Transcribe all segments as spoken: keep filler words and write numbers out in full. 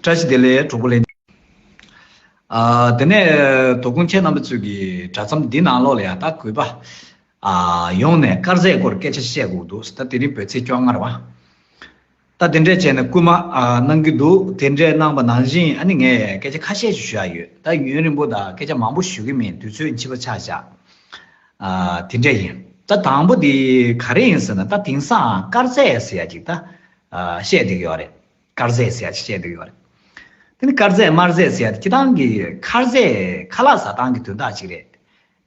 བཀྲ་ཤིས་བདེ་ལེགས། གྲོགས་པོ་ལྷན། ཨ། དེ་ནས་དོ་དགོང་ཁྱེད་རྣམ་པ་ཚོས་ཀྱི་དྲ་ཚམ་འདི་ནང་ལོགས་ལ་ཡང་ད་གུས་པ། ཨ། ཡོང་ནས་དཀར་ཟས་སྐོར་སྐད་ཆ་བཤད་དགོས་འདུག་ད་དེ་རིང་བོད་ཚེས་བཅོ་ལྔ་རེད་བ། ད་དེ་འདྲས་བྱས་ནས་སྐུལ་མ། ཨ། གནང་གི་འདུག་དེ་འདྲས་གནང་བ་ནང་བཞིན་ཨ་ནི་ངས་སྐད་ཆ་ཁ་ཤས་ཤིག་ཞུ་ཡ་ཡོད། ད་ཡུན་རིང་པོ་དང་སྐད་ཆ་མང་པོ་ཞུ་གི་མིན། དུས་ཚོད་འཕྱི་པོ་ཆགས་བཞག་ཨ། དེ་འདྲས་ཡིན། ད་དང་པོ་དེ་ག་རེ་ཡིན་ཟེར་ན། ད་དེང་སང་དཀར་ཟས་ཟེར་ཡ་ཅིག་ད། ཨ། བཤད་བསྡད་ཀྱི་ཡོད་རེད། དཀར་ཟས་ཟེར་ཡ་ཅིག་བཤད་བསྡད་ཀྱི་ཡོད་རེད། དེ་ནི་དཀར་ཟས་དམར་ཟས་ཟེར་ཡ་དེ་སྤྱིར་བཏང་གི་ཁ་ཟས། ཁ་ལག་ཟ་སྟངས་ཀྱི་དོན་དག་ཅིག་རེད།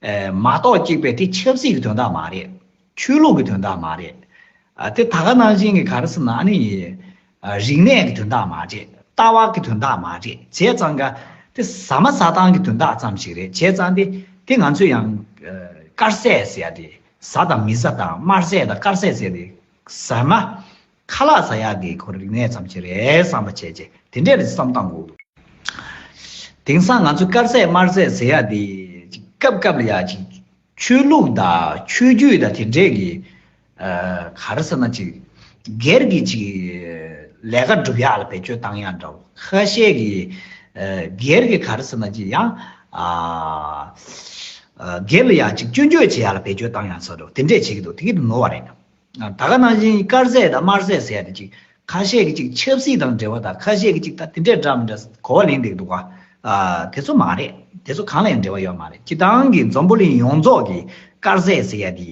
ཨེ། མ་གཏོགས་གཅིག་པའི་དེ་ཆབ་སྲིད་ཀྱི་དོན་དག་མ་རེད། ཆོས་ལུགས་ཀྱི་དོན་དག་མ་རེད། ཨ། དེ་ད་ག་ནང་བཞིན་གྱི་ག་རེ་ཟེར་ན་ཨ་ནི། ཨ། རིག་གནས་ཀྱི་དོན་དག་མ་རེད། ལྟ་བ་གི་དོན་དག་མ་རེད། བྱས་ཙང་ག་དེ་ཟ་མ་ཟ་སྟངས་ཀྱི་དོན་དག་ཙམ་ཞིག་རེད། བྱས་ཙང་དེ་དེ་ང་ཚོས་ཡང་། ཨ། དཀར་ཟས་ཟེར་ཡ་དེ། ཟ་དང་མི་ཟ་དང་དམར་ཟས་དང་དཀར་ཟས་ཟེར་ཡ་དེ། ཟ་མ། ཁ་ལག་ཟ་ཡག་གི་ཁོ་རིག་གནས་ཙམ་ཞིག་རེད་བསམ་པ་བྱས་རྗེས་དེ་འདྲས་རེད་བསམ་བཏང་དགོས་འདུག་དེང་སང་ང་ཚོ་དཀར་ཟས་དམར་ཟས་ཟེར་ཡག་དེ་ཅིག་སྐབས་སྐབས་ལ་ཡ་ཅིག་ཆོས་ལུགས་དང་ཆོས་བརྒྱུད་དང་དེ་འདྲས་ཀྱི། ཨ། ག་རེ་ཟེར་ན་ཅིག་སྒེར་གྱི་ཅིག་ལས་ཀ་སྒྲུབ་ཡག་ལ་བེད་སྤྱོད་བཏང་ཡག་འདྲ་བོ། ཁ་ཤས་ཀྱི། ཨ། སྒེར་གྱི་ག་རེ་ཟེར་ན་ཅིག་ཡང་། ཨ། ཨ། སྒེར་ལ་ཡ་ཅིག་སྐྱོན་བརྗོད་བྱེད་ཡག་ལ་བེད་སྤྱོད་བཏང་ཡག་བཟོ་འདྲ་བོ་དེ་འདྲས་བྱེད་ཀྱི་འདུག་དེ་གི་ནོར་བ་རེད། ད་ག་ནང་བཞིན་དཀར་ཟས་དང་དམར་ཟས་ཟེར་ཡ་དེ་ཅིག་ཁ་ཤས་ཀྱིས་ཅིག་ཆབ་སྲིད་དང་འབྲེལ་བ་དང་། ཁ་ཤས་ཀྱིས་ཅིག་ད་དེ་འདྲས་འདྲ་མི་འདྲ་གོ་བ་ལེན་བསྡད་འདུག་ག་ཨ། དེ་ཚོ་མ་རེད། དེ་ཚོ་གང་ལ་ཡང་འབྲེལ་བ་ཡོད་མ་རེད། སྤྱིར་བཏང་གི་འཛམ་བུ་གླིང་ཡོངས་རྫོགས་ཀྱི་དཀར་ཟས་ཟེར་ཡ་དེ་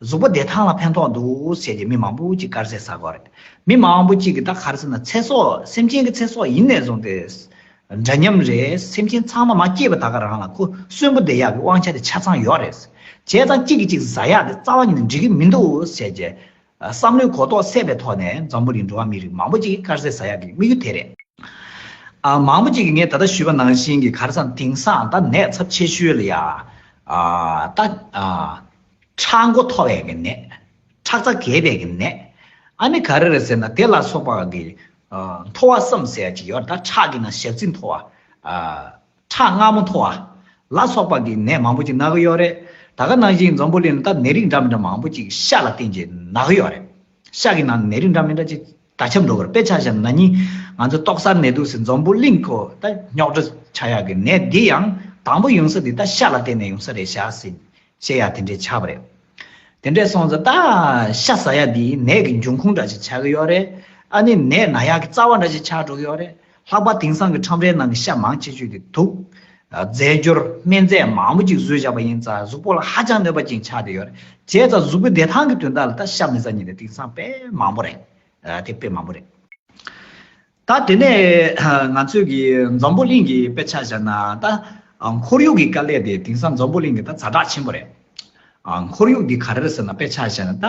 གཟུགས་པོ་བདེ་ཐང་ལ་ཕན་ཐོགས་འདུག་ཟེར་གྱི་མི་མང་པོ་ཅིག་དཀར་ཟས་ཟ་གི་ཡོད་རེད། མི་མང་པོ་ཅིག་གིས་ད་ག་རེ་ཟེར་ན་ཚེ་སྲོག་སེམས་ཅན་གྱི་ཚེ་སྲོག་ཡིན་ནས་བཟུང་སྟེ། འདྲ་མཉམ་རེད། སེམས་ཅན་ཚང་མ་མ་སྐྱེས་པ་ད་ག་རང་ལ་ཁོ་གསོན་པོ་བསྡད་ཡག་གི་དབང་ཆ་དེ་ཆ་ཚང་ཡོད་རེད། བྱས་ཙང་གཅིག་གིས་གཅིག་ཟ་ཡག་དེ་རྩ་བ་ཉིད་ནས་འགྲིག་གི་མི་འདུག་ཟེར་བྱས། བསམ་བློའི་གོ་རྟོགས་སད་པའི་ཐོག་ནས་འཛམ་བུ་གླིང་འགྲོ་བ་མིའི་རིགས་མང་པོ་ཅིག་དཀར་ཟས་ཟ་ཡག་གི་དམིགས་ཡུལ་དེ་རེད། ཨ། མང་པོ་ཅིག་གིས་ངས་ད་ལྟ་ཞུས་པ་ནང་བཞིན་གྱི་ག་རེ་ཟེར་ན་དེང་སང་ད་ནད་ཚབས་ཆེ་ཤོས་ལ་ཡ། ཨ། ད། ཨ། ཁྲག་མགོ་མཐོ་བའི་གི་ནད། ཁྲག་རྩ་རྒས་པའི་གི་ནད། ཨ་ནི་ག་རེ་རེད་ཟེར་ན་དེ་ལ་སོགས་པ་གི། ཨ། མཐོ་བ་གསུམ་ཟེར་ཡ་ཅིག་ཡོད་རེད། ད་ཁྲག་གི་ནང་ཞག་རྩི་མཐོ་བ། ཨ། ཁྲག་མངར་མོ་མཐོ་བ་ལ་སོགས་པ་གི་ནད་མང་པོ་ཅིག་ན་གི་ཡོད་རེད། ད་ག་ནང་བཞིན་འཛམ་བུ་གླིང་ལ་ད་ནད་རིགས་འདྲ་མི་འདྲ་མང་པོ་ཅིག་ཤ་ལ་བརྟེན་བྱས་ན་གི་ཡོད་རེད། ཤ་གི་ནང་ནད་རིགས་འདྲ་མི་འདྲ་ཅིག་ད་ཁྱབ་འགྲོ་གི་རེད། དཔེ་ཆ་བཞག་ན་ན་ནིང་ང་ཚོ་ཏོག་གསར་ནད་དུག་ཟེར་འཛམ་བུ་གླིང་ཁོ་ད་རྙོག་དྲ་ཆགས་ཡག་གི་ནད་འདི་ཡང་དང་པོ་ཡོང་ས་འདི་ད་ཤ་ལ་བརྟེན་ནས་ཡོང་ས་རེད་ཤག་ཟེར། བཤད་ཡ་དེ་འདྲས་ཆགས་པ་རེད། དེ་འདྲས་སོང་ཙང་ད་ཤ་ཟ་ཡ་འདི་ནད་ཀྱི་འབྱུང་ཁུངས་འདྲ་ཞིག་ཆགས་ཀྱི་ཡོད་རེད། ཨ་ནི་ནད་ན་ཡག་གི་རྩ་བ་འདྲ་ཞིག་ཆགས་འགྲོ་གི་ཡོད་རེད། ལྷག་པར་དེང་སང་གི་ཁྲོམ་རའི་ནང་གི་ཤ་མང་ཆེ་ཤོས་དེ་དུག་རྫས་སྦྱོར་སྨན་རྫས་མང་པོ་ཅིག་བཟོས་བཞག་པ་ཡིན་ཙང་གཟུགས་པོ་ལ་ཧ་ཅང་གནོད་པ་ཅན་ཆགས་བསྡད་ཡོད་རེད། བྱས་ཙང་གཟུགས་པོའི་བདེ་ཐང་གི་དོན་དག་ལ་ད་ཤ་མི་ཟ་མཁན་དེ་དེང་སང་དཔེ་མང་པོ་རེད། ཨ། དེ་དཔེ་མང་པོ་རེད། ད་དེ་ནས་ང་ཚོས་ཀྱི་འཛམ་བུ་གླིང་གི་དཔེ་ཆ་བཞག་ན་ད་ཁོར་ཡུག་གི་དཀའ་ལས་དེ་དེང་སང་འཛམ་བུ་གླིང་གི་ད་ཛ་དྲག་ཆེན་པོ་རེད། ཁོར་ཡུག་འདི་ག་རེ་རེད་ཟེར་ན་དཔེ་ཆ་བཞག་ན་ད་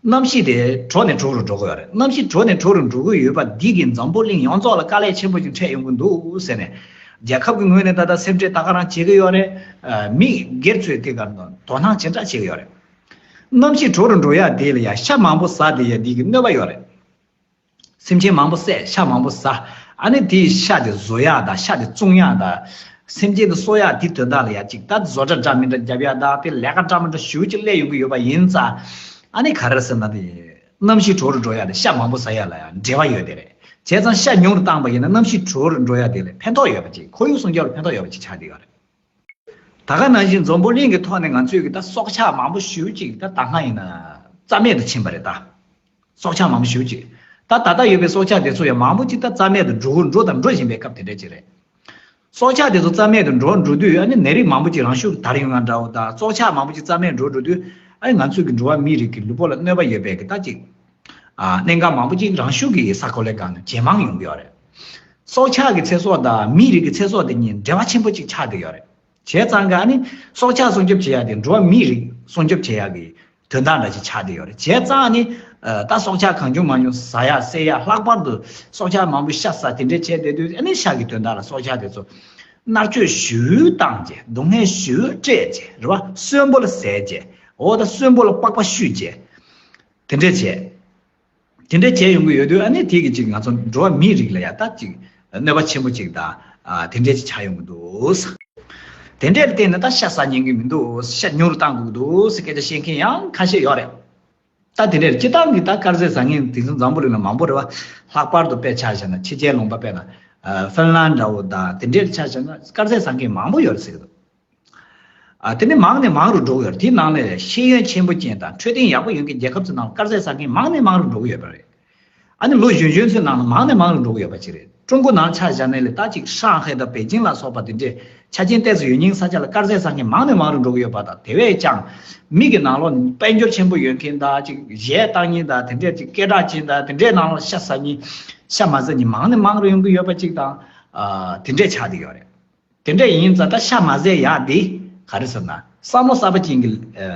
གནམ་གཤིས་དེ་དྲོ་ནས་དྲོ་རུ་འགྲོ་གི་ཡོད་རེད། གནམ་གཤིས་དྲོ་ནས་དྲོ་རུ་འགྲོ་གི་ཡོད་པ་འདི་གིས་འཛམ་བུ་གླིང་ཡོངས་རྫོགས་ལ་དཀའ་ལས་ཆེན་པོ་ཞིག་འཕྲད་ཡོང་གི་འདུག་ཟེར་ནས། རྒྱལ་ཁབ་ཀྱི་ངོས་ནས་ད་ལྟ་སེམས་ཁྲལ་ད་ག་རང་བྱེད་ཀྱི་ཡོད་རེད། མི་སྒེར་ཚོས་དེ་ག་དོ་སྣང་ཇི་འདྲ་བྱེད་ཀྱི་ཡོད་རེད། གནམ་གཤིས་དྲོ་རུ་འགྲོ་ཡ་དེ་ལ་ཡ་ཤ་མང་པོ་ཟ་དེ་ཡ་འདི་གི་གནོད་པ་ཡོད་རེད། སེམས་ཅན་མང་པོ་བསད། ཤ་མང་པོ་ཟ། ཨ་ནི་དེའི་ཤ་དེ་བཟོ་ཡག་དང་ཤ་དེ་བཙོང་ཡག་དང་། སེམས་ཅན་དེ་གསོ་ཡག་དེ་དོན་དག་ལ་ཡ་ཅིག་ད་བཟོ་གྲྭ་འདྲ་མི་འདྲ་རྒྱབ་ཡག་དང་དེ་ལས་ཀ་འདྲ་མི་འདྲ་ཞེ་པོ་ཅིག་སླེབས་ཡོང་གི་ཡོད་པ་ཡིན་ཙང་། ཨ་ནི་ག་རེ་ཟེར་ན་དེ་གནམ་གཤིས་དྲོ་རུ་འགྲོ་ཡག་དེ་ཤ་མང་པོ་ཟ་ཡག་ལ་ཡང་འབྲེལ་བ་ཡོད་དེ་རེད། བྱས་ཙང་ཤ་ཉུང་རུ་བཏང་པ་ཡིན་ན་གནམ་གཤིས་དྲོ་རུ་འགྲོ་ཡག་དེ་ལ་ཕན་ཐོགས་ཡོད་པ་ཅིག་ཁོར་ཡུག་སྲུང་སྐྱོབ་ལ་ཕན་ཐོགས་ཡོད་པ་ཅིག་ཆགས་བསྡད་ཡོད་རེད། ད་ག་ནང་བཞིན་འཛམ་བུ་གླིང་གི་ཐོག་ནས་ང་ཚོས་ཀྱི་ད་སྲོག་ཆགས་མང་པོ་ཞེ་པོ་ཅིག་ད་ད་སྔ་ཡིན་ན་རྩ་མེད་དུ་ཕྱིན་པ་རེད་ད། སྲོག་ཆགས་མང་པོ་ཞེ་པོ་ཅིག་ད་ད་ལྟ་ཡོད་པའི་སྲོག་ཆགས་དེ་ཚོ་ཡང་མང་པོ་ཅིག་ད་རྩ་མེད་དུ་འགྲོ་འགྲོ་དང་འགྲོ་བཞིན་པའི་སྐབས་དེ་འདྲ་ཅིག་རེད། སྲོག་ཆགས་དེ་ཚོ་རྩ་མེད་དུ་འགྲོ་འགྲོ་དུས་ཨ་ནི་ནད་རིགས་མང་པོ་ཅིག་རང་ཤུགས་དར་ཡོང་ཡ་འདྲ་བོ་དང་། སྲོག་ཆགས་མང་པོ་ཅིག་རྩ་མེད་འགྲོ་འགྲོ་དུས་ཨ་ནི་ང་ཚོས་ཀྱི་འགྲོ་བ་མིའི་རིགས་ཀྱི་ལུས་པོ་ལ་གནོད་པ་ཡོད་པའི་གི་ད་ཅིག་ཨ། གནད་འགག་མང་པོ་ཅིག་རང་ཤུགས་ཀྱིས་ས་གོ་ལའི་སྒང་ནས་ཇེ་མང་ཡོང་གི་ཡོད་རེད། སྲོག་ཆགས་ཀྱི་ཚེ་སྲོག་དང་མིའི་རིགས་ཀྱི་ཚེ་སྲོག་དེ་གཉིས་འབྲེལ་བ་ཆེན་པོ་ཅིག་ཆགས་བསྡད་ཡོད་རེད། བྱས་ཙང་ག་ཨ་ནི་སྲོག་ཆགས་སྲུང་སྐྱོབ་བྱེད་ཡག་དེ་འགྲོ་བ་མིའི་རིགས་སྲུང་སྐྱོབ་བྱེད་ཡག་གི་དོན་དག་འདྲ་ཅིག་ཆགས་བསྡད་ཡོད་རེད། བྱས་ཙང་ཨ་ནི་ད་སྲོག་ཆགས་གང་བྱུང་མང་བྱུང་ཟ་ཡག་བསད་ཡག་ལྷག་པར་དུ་སྲོག་ཆགས་མང་པོ་ཤ་ཟ་དེ་འདྲས་བྱས་བསྡད་དུས་ཨ་ནི་ཤ་གི་དོན་དག་ལ་སྲོག་ཆགས་དེ་ཚོ་མནར་གཅོད་ཞེ་པོ་བཏང་བྱས། སྡུག་བསྔལ་ཞེ་པོ་སྤྲད་བྱས་རེད་བ། གསོན་པོ་ལ་ཟས་བྱས། འོ་ད་གསོན་པོ་ལ་པགས་པ་བཤུས་བྱས། དེ་འདྲས་བྱས། དེ་འདྲས་བྱས་ཡོང་གི་ཡོད་དུས་ཨ་ནི་དེ་གི་ཅིག་ང་ཚོ་འགྲོ་བ་མིའི་རིགས་ལ་ཡ་ད་ཅིག་གནོད་པ་ཆེན་པོ་ཅིག་དང་། ཨ། དེ་འདྲས་ཅིག་ཆགས་ཡོང་གི་འདུག་དེ་འདྲས་ལ་བརྟེན་ནས་ད་ཤ་ཟ་ཉན་གི་མི་འདུག་ཤ་ཉུང་རུ་བཏང་དགོས་ཀྱི་འདུག་ཟེར་སྐད་ཆ་བཤད་མཁན་ཡང་ཁ་ཤས་ཡོད་རེད། ད་དེ་འདྲའི་སྤྱིར་བཏང་གི་ད་དཀར་ཟས་ཟ་མཁན་དེང་སང་འཛམ་བུ་གླིང་ལ་མང་པོ་རེད་བ། ལྷག་པར་དུ་དཔེ་ཆ་བཞག་ན་ཕྱི་རྒྱལ་ལུང་པ་དཔེར་ན་ཧྥིན་ལན་འདྲ་བོ་དང་དེ་འདྲའི་ཆ་བཞག་ན་དཀར་ཟས་ཟ་མཁན་མང་པོ་ཡོད་རེད་ཟེར་གི་འདུག་ཨ། དེ་ནི་མང་ནས་མང་རུ་འགྲོ་གི་ཡོད་རེད། དེའི་ནང་ནས་ཤེས་ཡོན་ཆེན་པོ་ཅན་དང་འཕྲོད་བསྟེན་ཡག་པོ་ཡོད་མཁན་རྒྱལ་ཁབ་ཚོའི་ནང་ལ་དཀར་ཟས་ཟ་མཁན་མང་ནས་མང་རུ་འགྲོ་གི་ཡོད་པ་རེད། ཨ་ནི་ལོ་གཞོན་གཞོན་ཚོའི་ནང་ལ་མང་ནས་མང་རུ་འགྲོ་གི་ཡོད་པ་ཅིག་རེད། ཀྲུང་གོ་ནང་ཆ་བཞག་ནས་ལས་ད་ཅིག་ཧྲང་ཧའེ་དང་པེ་ཅིང་ལ་སོགས་པ་དེ་འདྲའི་ཆ་རྐྱེན་ཏོག་ཙམ་ཡོད་མཁན་ས་ཆ་ལ་དཀར་ཟས་ཟ་མཁན་མང་ནས་མང་རུ་འགྲོ་གི་ཡོད་པ་དང་། དེ་བས་ཀྱང་མི་གི་ནང་ལོགས་དཔལ་འབྱོར་ཆེན་པོ་ཡོད་མཁན་དང་ཅིག་གཞས་བཏང་མཁན་དང་དེ་འདྲའི་ཅིག་སྐད་གྲགས་ཅན་དང་དེ་འདྲའི་ནང་ལོགས་ཤ་ཟ་མཁན་ཤ་མ་ཟ་མཁན་མང་ནས་མང་རུ་ཡོང་གི་ཡོད་པ་ཅིག་དང་། ཨ། དེ་འདྲས་ཆགས་བསྡད་ཡོད་རེད། དེ་འདྲས་ཡིན་ཙང་ད་ཤ་མ་ཟ་ཡག་འདི་ག་རེ་ཟེར་ན་བསམ་བློ་གསར་པ་ཅན་གྱི་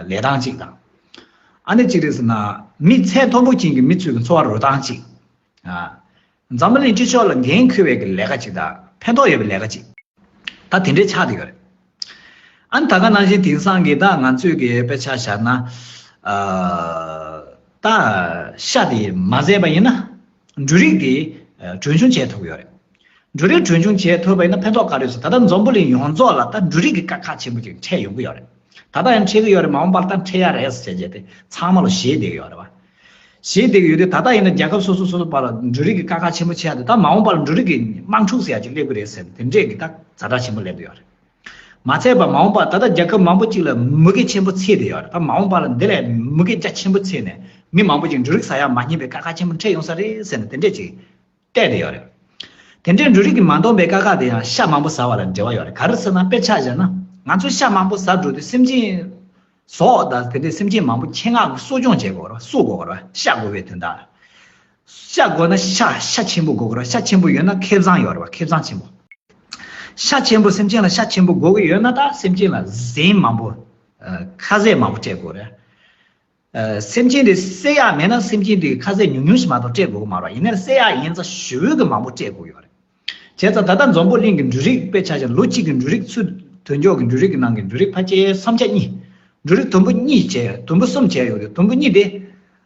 ལས་སྟངས་ཅིག་དང་། ཨ་ནི་གཅིག་རེད་ཟེར་ན་མི་ཚད་མཐོན་པོ་ཅན་གྱི་མི་ཚོའི་འཚོ་བ་རོལ་སྟངས་ཅིག་ཨ། འཛམ་བུ་གླིང་སྤྱི་ཚོགས་ལ་འགན་འཁུར་བའི་གི་ལས་ཀ་ཅིག་དང་ཕན་ཐོགས་ཡོད་པའི་ལས་ཀ་ཅིག་ད་དེ་འདྲས་ཆགས་བསྡད་ཡོད་རེད། ཨ་ནི་ད་ག་ནང་བཞིན་དེང་སང་གི་ད་ང་ཚོས་གི་དཔེ་ཆ་བཞག་ན། ཨ། ད་ཤ་དེ་མ་ཟས་པ་ཡིན་ན་འབྲུ་རིགས་དེ་གྲོན་ཆུང་བྱས་ཐུབ་ཡོད་རེད། འབྲུ་རིགས་གྲོན་ཆུང་བྱས་ཐུབ་པ་ཡིན་ན་ཕན་ཐོགས་ག་རེ་ཡོད་ཟེར། ད་ལྟ་འཛམ་བུ་གླིང་ཡོངས་རྫོགས་ལ་ད་འབྲུ་རིགས་ཀྱི་དཀའ་ཁག་ཆེན་པོ་ཅིག་འཕྲད་ཡོང་གི་ཡོད་རེད། ད་ལྟ་ཡང་འཕྲད་ཀྱི་ཡོད་རེད། མ་འོངས་པར་ད་འཕྲད་ཡ་རེད་ཟེར་བྱས་ཏེ་ཚང་མ་ལ་ཞེད་བསྡད་ཀྱི་ཡོད་རེད་བ། ཞེད་བསྡད་ཀྱི་ཡོད་དུས་ད་ལྟ་ཡིན་ན་རྒྱལ་ཁབ་སོ་སོ་སོ་སོ་བར་ལ་འབྲུ་རིགས་ཀྱི་དཀའ་ཁག་ཆེན་པོ་ཆེ་ཡ་དེ་ད་མ་འོངས་པར་འབྲུ་རིགས་ཀྱི་དམག་འཁྲུག་ཟེར་ཡ་ཅིག་སླེབས་ཀྱི་རེད་ཟེར་ནས་དེ་འདྲས་ཀྱི་ད་ཛ་དྲག་ཆེན་པོ་སླེབས་བསྡད་ཡོད་རེད། མ་ཚད་པ་མ་འོངས་པར་ད་ལྟ་རྒྱལ་ཁབ་མང་པོ་ཅིག་ལ་མུ་གེ་ཆེན་པོ་འཚིག་བསྡད་ཡོད་རེད། ད་མ་འོངས་པ་ལ་འདི་ལས་མུ་གེ་རྒྱ་ཆེན་པོ་འཚིག་ནས་མི་མང་པོ་ཅིག་འབྲུ་རིགས་ཟ་ཡ་མ་རྙེད་པའི་དཀའ་ཁག་ཆེན་པོ་འཕྲད་ཡོང་ས་རེད་ཟེར་ནས་དེ་འདྲས་ཅིག་བལྟས་བསྡད་ཡོད་རེད། དེ་འདྲའི་འབྲུ་རིགས་ཀྱིས་མ་འདང་བའི་དཀའ་ཁག་དེ་ཡང་ཤ་མང་པོ་ཟ་བ་ལ་འབྲེལ་བ་ཡོད་རེད། ག་རེ་ཟེར་ན་དཔེ་ཆ་བཞག་ན་ང་ཚོས་ཤ་མང་པོ་ཟ་འགྲོ་དུས་སེམས་ཅན་ཟོག་དང་དེ་འདྲའི་སེམས་ཅན་མང་པོ་ཆེད་མངགས་ཀྱིས་གསོ་སྐྱོང་བྱེད་དགོས་རེད། གསོ་དགོས་རེད། ཤ་དགོས་པའི་དོན་དག་ལ། ཤ་དགོས་ན་ཤ་ཤ་ཆེན་པོ་དགོས་རེད། ཤ་ཆེན་པོ་ཡོད་ན་ཁེ་བཟང་ཡོད་རེད་བ། ཁེ་བཟང་ཆེན་པོ། ཤ་ཆེན་པོ་སེམས་ཅན་ལ་ཤ་ཆེན་པོ་དགོས་ཀྱི་ཡོད་ན་ད་སེམས་ཅན་ལ་གཟན་མང་པོ། ཨ། ཁ་ཟས་མང་པོ་སྤྲད་དགོས་རེད། ཨ། སེམས་ཅན་དེ་བསད་ཡག་མེད་ན་སེམས་ཅན་དེ་ཁ་ཟས་ཉུང་ཉུང་ཞིག་མ་གཏོགས་སྤྲད་དགོས་ཀྱི་མ་རེད། ཡིན་ནའི་བསད་ཡག་ཡིན་ཙང་ཞེ་པོ་གི་མང་པོ་སྤྲད་དགོས་ཀྱི་ཡོད་རེད། བྱས་ཙང་ད་ལྟ་འཛམ་བུ་གླིང་གི་འབྲུ་རིགས་དཔེ་ཆ་བཞག་ལོ་གཅིག་གི་འབྲུ་རིགས་ཚུར་དོན་འཁྱོག་གི་འབྲུ་རིགས་ཀྱི་ནང་གི་འབྲུ་རིགས་ཕལ་ཆེར་སུམ་ཆ་གཉིས། འབྲུ་རིགས་དུམ་བུ་གཉིས་བྱས་དུམ་བུ་གསུམ་བྱས་ཡོད་དུས་དུམ་བུ་གཉིས་དེ།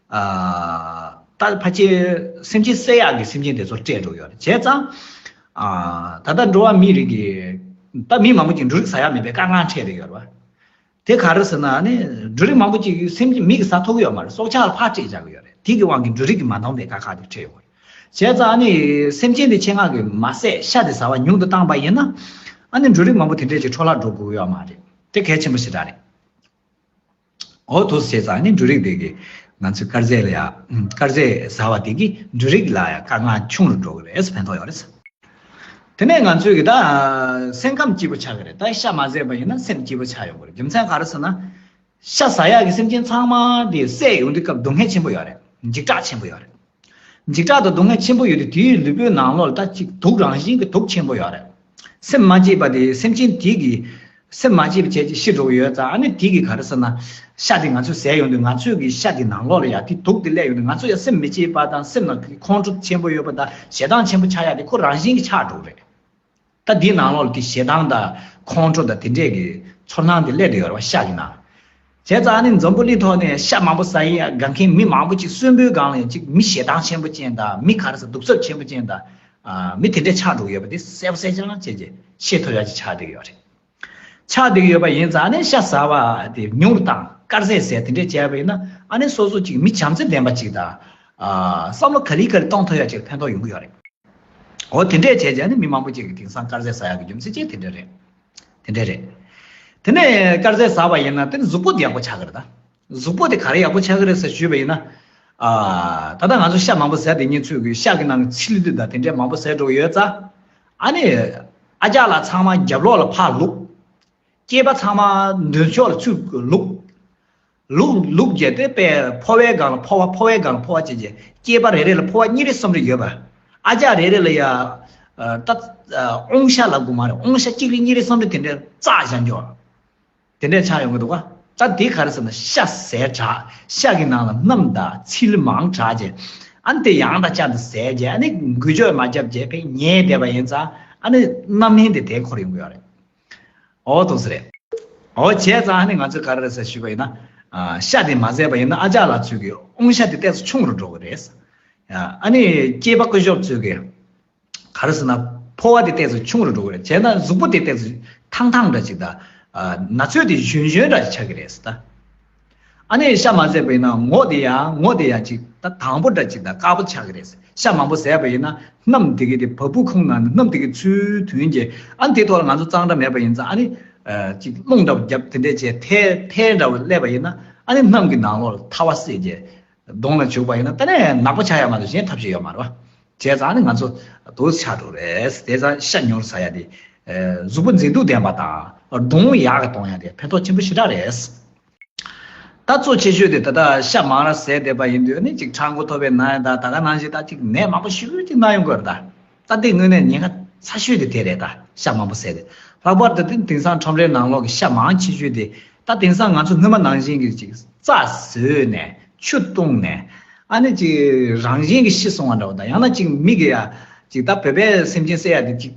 ཨ། ད་ཕལ་ཆེར་སེམས་ཅན་བསད་ཡག་གི་སེམས་ཅན་དེ་ཚོར་སྤྲད་འགྲོ་ཡོད་རེད། བྱས་ཙང་། ཨ། ད་ལྟ་འགྲོ་བ་མིའི་རིགས་ཀྱི་ད་མི་མང་པོ་ཅིག་འབྲུ་རིགས་ཟ་ཡག་མེད་པའི་དཀའ་ངལ་འཕྲད་བསྡད་ཡོད་རེད་བ། དེ་ག་རེ་ཟེར་ན་ནི་འབྲུ་རིགས་མང་པོ་ཅིག་སེམས་ཀྱི་མི་གིས་ཟ་ཐུབ་ཀྱི་ཡོད་མ་རེད། སྲོག་ཆགས་ལ་ཕར་སྤྲད་བཞག་གི་ཡོད་རེད། དེ་གི་དབང་གིས་འབྲུ་རིགས་ཀྱི་མ་འདང་བའི་དཀའ་ཁག་དེ་འཕྲད་ཡོད་རེད། བྱས་ཙང་ཨ་ནི་སེམས་ཅན་དེ་ཆེད་མངགས་ཀྱིས་མ་བསད་ཤ་དེ་ཟ་བ་ཉུང་དུ་བཏང་པ་ཡིན་ན་ཨ་ནི་འབྲུ་རིགས་མང་པོ་དེ་འདྲས་ཀྱི་འཕྲོ་བརླག་འགྲོ་དགོས་ཀྱི་ཡོད་མ་རེད། དེ་གལ་ཆེན་པོ་ཞེ་དྲག་རེད། འོ་དེ་བྱས་ཙང་ཨ་ནི་འབྲུ་རིགས་དེ་གིས་ང་ཚོའི་དཀར་ཟས་ལ་ཡ་དཀར་ཟས་ཟ་བ་དེ་གིས་འབྲུ་རིགས་ལ་ཡ་དཀའ་ངལ་ཆུང་རུ་འགྲོ་གི་རེད། ཕན་ཐོགས་ཡོད་རེད། དེ་ནས་ང་ཚོས་གི་ད་སེམས་ཁམས་སྐྱིད་པོ་ཆགས་ཀྱི་རེད། ད་ཤ་མ་ཟས་པ་ཡིན་ན་སེམས་སྐྱིད་པོ་ཆགས་ཡོང་གི་རེད། རྒྱུ་མཚན་ག་རེ་ཟེར་ན། ཤ་ཟ་ཡག་གི་སེམས་ཅན་ཚང་མ་དེ་བསད་ཡོང་དུས་སྐབས་སྡུག་བསྔལ་ཆེན་པོ་ཡོད་རེད། འཇིགས་སྐྲག་ཆེན་པོ་ཡོད་རེད། འཇིགས་སྐྲག་དང་སྡུག་བསྔལ་ཆེན་པོ་ཡོད་དུས་དེའི་ལུས་པོའི་ནང་ལོགས་ལ་ད་ཅིག་དུག་རང་བཞིན་གྱི་དུག་ཆེན་པོ་ཡོད་རེད། སེམས་མ་སྐྱིད་པ་དེ་སེམས་ཅན་དེ་གི་སེམས་མ་སྐྱིད་པ་བྱས་ཀྱི་ཤི་འགྲོ་གི་ཡོད་ཙང་ཨ་ནི་དེ་གི་ག་རེ་ཟེར་ན། ཤ་དེ་ང་ཚོས་ཟས་ཡོང་དུས་ང་ཚོས་ཀྱི་ཤ་དེ་ནང་ལོགས་ལ་ཡ་དེ་དུག་དེ་སླེབས་ཡོང་དུས་ང་ཚོ་ཡ་སེམས་མི་སྐྱིད་པ་དང་སེམས་ནང་ཁོང་ཁྲོ་ཆེན་པོ་ཡོད་པ་དང་ཞེ་སྡང་ཆེན་པོ་ཆགས་ཡ་དེ་ཁོ་རང་བཞིན་གྱི་ཆགས་འགྲོ་གི་རེད། ད་འདིའི་ནང་ལོགས་ལ་དེ་ཞེ་སྡང་དང་ཁོང་ཁྲོ་དང་དེ་འདྲས་ཀྱི་ཚོར་སྣང་དེ་སླེབས་བསྡད་ཡོད་རེད་བ་ཤ་གི་ནང་། བྱས་ཙང་ཨ་ནི་འཛམ་བུ་གླིང་ཐོག་ནས་ཤ་མང་པོ་ཟ་ཡིན་ཡ་དགའ་མཁན་མི་མང་པོ་ཅིག་གསོན་པོའི་སྒང་ལ་ཡང་ཅིག་མི་ཞེ་སྡང་ཆེན་པོ་ཅན་དང་མི་ག་རེ་ཟེར་གདུག་རྩུབ་ཆེན་པོ་ཅན་དང་། ཨ། མི་དེ་འདྲས་ཆགས་འགྲོ་གི་ཡོད་པ་དེ་གསལ་པོ་གསལ་རྐྱང་བྱས་རྗེས་ཤེས་ཐུབ་ཡ་ཅིག་ཆགས་བསྡད་ཀྱི་ཡོད་རེད། ཆགས་བསྡད་ཀྱི་ཡོད་པ་ཡིན་ཙང་ཨ་ནི་ཤ་ཟ་བ་དེ་ཉུང་རུ་བཏང་དཀར་ཟས་ཟས་དེ་འདྲས་བྱས་པ་ཡིན་ན་ཨ་ནི་སོ་སོ་ཅིག་མི་བྱམས་བརྩེ་ལྡན་པ་ཅིག་དང་། ཨ། བསམ་བློ་ག་ལེ་ག་ལེ་གཏོང་ཐུབ་ཡ་ཅིག་ལ་ཕན་ཐོགས་ཡོང་གི་ཡོད་རེད། འོ་དེ་འདྲས་བྱས་བྱས་ནི་མི་མང་པོ་ཅིག་གིས་དེང་སང་དཀར་ཟས་ཟ་ཡག་གི་རྒྱུ་མཚན་ཅིག་དེ་འདྲས་རེད། དེ་འདྲས་རེད། དེ་ནས་དཀར་ཟས་ཟ་བ་ཡིན་ན་དེ་ནི་གཟུགས་པོ་དེ་ཡག་པོ་ཆགས་ཀྱི་རེད་ད། གཟུགས་པོ་དེ་ག་རེ་ཡག་པོ་ཆགས་ཀྱི་རེད་ཟེར་ཞུས་པ་ཡིན་ན། ཨ། ད་ལྟ་ང་ཚོ་ཤ་མང་པོ་ཟ་དེ་ཉིན་ཚོད་ཀྱི་ཤ་གི་ནང་གི་ཚིལ་དེ་དང་དེ་འདྲས་མང་པོ་ཟ་འགྲོ་གི་ཡོད་ཙང་། ཨ་ནི། ཨ་ཅག་ལགས་ཚང་མ་རྒྱབ་ལོགས་ལ་ཕར་བླུགས། སྐྱེས་པ་ཚང་མ་མདུན་ཕྱོགས་ལ་ཚུར་བླུགས། ལུག་ལུག་བརྒྱད་དེ་པས་ཕོ་བའི་སྒང་ལ་ཕོ་བ་ཕོ་བའི་སྒང་ལ་ཕོ་བ་བྱས་རྗེས་སྐྱེས་པ་རེ་རེ་ལ་ཕོ་བ་གཉིས་རེ་གསུམ་རེ་ཡོད་པ། ཨ་ཅག་རེ་རེ་ལ་ཡ། ད་ཨོང་ཤ་ལབ་དགོས་མ་རེད། ཨོང་ཤ་གཅིག་རེ་གཉིས་རེ་གསུམ་རེ་དེ་འདྲའི་བཙགས་བཞག་འགྱོ། དེ་འདྲའི་ཆགས་ཡོང་གི་འདུག་ག་ད་དེ་ག་རེ་ཟེར་ན་ཤ་ཟས་དྲགས། ཤ་གི་ནང་ལ་སྣུམ་དང་ཚིལ་མང་དྲགས་རྗེས། ཨ་ནི་དེ་ཡང་དང་བསྐྱར་དུ་ཟས་རྗེས་ཨ་ནི་འགུལ་སྐྱོད་མ་བརྒྱབ་རྗེས་ཕན་ཉལ་བསྡད་པ་ཡིན་ཙང་ཨ་ནི་རྣམ་སྨིན་དེ་དེ་འཁོར་ཡོང་གི་ཡོད་རེད། འོ་དེ་འདྲས་རེད། འོ་བྱས་ཙང་ཨ་ནི་ང་ཚོས་ག་རེ་རེད་ཟེར་ཞུས་པ་ཡིན་ན། ཨ། ཤ་དེ་མ་ཟས་པ་ཡིན་ན་ཨ་ཅག་ལགས་ཚོས་ཀྱི་ཨོང་ཤ་དེ་ཏོག་ཙམ་ཆུང་རུ་འགྲོ་གི་རེད། ཨ་ནི་སྐྱེས་པ་སྐུ་ཞབས་ཚོས་ཀྱི་ག་རེ་ཟེར་ན་ཕོ་བ་དེ་ཏོག་ཙམ་ཆུང་རུ་འགྲོ་གི་རེད། བྱས་ན་གཟུགས་པོ་དེ་ཏོག་ཙམ་ཐང་ཐང་འདྲ་ཅིག་དང་། ཨ། ན་ཚོད་དེ་གཞོན་གཞོན་འདྲ་ཅིག་ཆགས་ཀྱི་རེད་ཟེར་ད། ཨ་ནི་ཤ་མ་བཟས་པ་ཡིན་ན་ངོ་དེ་ཡང་ངོ་དེ་ཡང་ཅིག་ད་དང་པོ་འདྲ་ཅིག་ད་དཀར་པོ་ཆགས་ཀྱི་རེད། ཤ་མང་པོ་བཟས་པ་ཡིན་ན་སྣུམ་དེ་གི་དེ་བ་སྤུ་ཁུང་ནང་ནས་སྣུམ་དེ་གི་ཚུལ་ཐོན་གྱི། ཨ་ནི་དེ་ཐོག་ལ་ང་ཚོ་གཙང་སྦྲ་མེད་པ་ཡིན་ཙང་ཨ་ནི་ཅིག་རླུང་འདྲ་བོ་བརྒྱབ་དེ་འདྲས་བྱས་ཐལ་ཐལ་འདྲ་བོ་སླེབས་པ་ཡིན་ན་ཨ་ནི་སྣུམ་གྱི་ནང་ལོགས་ལ་ཐལ་བ་བསྲེས་རྗེས་གདོང་ལ་བྱུག་པ་ཡིན་ན་ད་ནས་ནག་པོ་ཆགས་ཡ་མ་གཏོགས་གཞན་ཐབས་ཤེས་ཡོད་མ་རེད་བ། བྱས་ཙང་ནི་ང་ཚོ་དུག་ཆགས་འགྲོ་རེད། དེ་ཙང་ཤ་ཉུང་རུ་ཟ་ཡ་དེ་གཟུགས་པོ་མཛེས་སྡུག་ལྡན་པ་དང་གདོང་ཡག་གི་གཏོང་ཡ་དེ་ཕན་ཐོགས་ཆེན་པོ་ཞེ་དྲག་རེད། ད་གཙོ་ཆེ་ཤོས་དེ་ད་ལྟ་ཤ་མང་ར་བཟས་བསྡད་པ་ཡིན་དུས་ནི་ཅིག་ཕྲག་མགོ་ཐོག་པའི་ན་ཡ་དང་ད་ག་ནང་བཞིན་ད་ཅིག་ནད་མང་པོ་ཞེ་པོ་ཅིག་ན་ཡོང་གི་ཡོད་རེད་ད། ད་ལྟའི་དངོས་གནས་ཉེན་ཁ་ཚ་ཤོས་དེ་དེ་རེད་ད། ཤ་མང་པོ་བཟས་ཏེ། ལྷག་པར་དུ་དེ་དེང་སང་ཁྲོམ་རའི་ནང་ལོགས་ཀྱི་ཤ་མང་ཆེ་ཤོས་དེ་ད་དེང་སང་ང་ཚོ་སྔོན་མ་ནང་བཞིན་གྱི་ཅིག་རྩྭ་བཟོས་ནས་ཆུ་བཏུངས་ནས་ཨ་ནི་ཅིག་རང་བཞིན་གྱིས་ཤི་སོང་བ་འདྲ་བོ་དང་ཡང་ན་ཅིག་མི་གི་ཡ་ཅིག་ད་བོད་པའི་སེམས་ཅན་བསད་ཡ་དེ་ཅིག་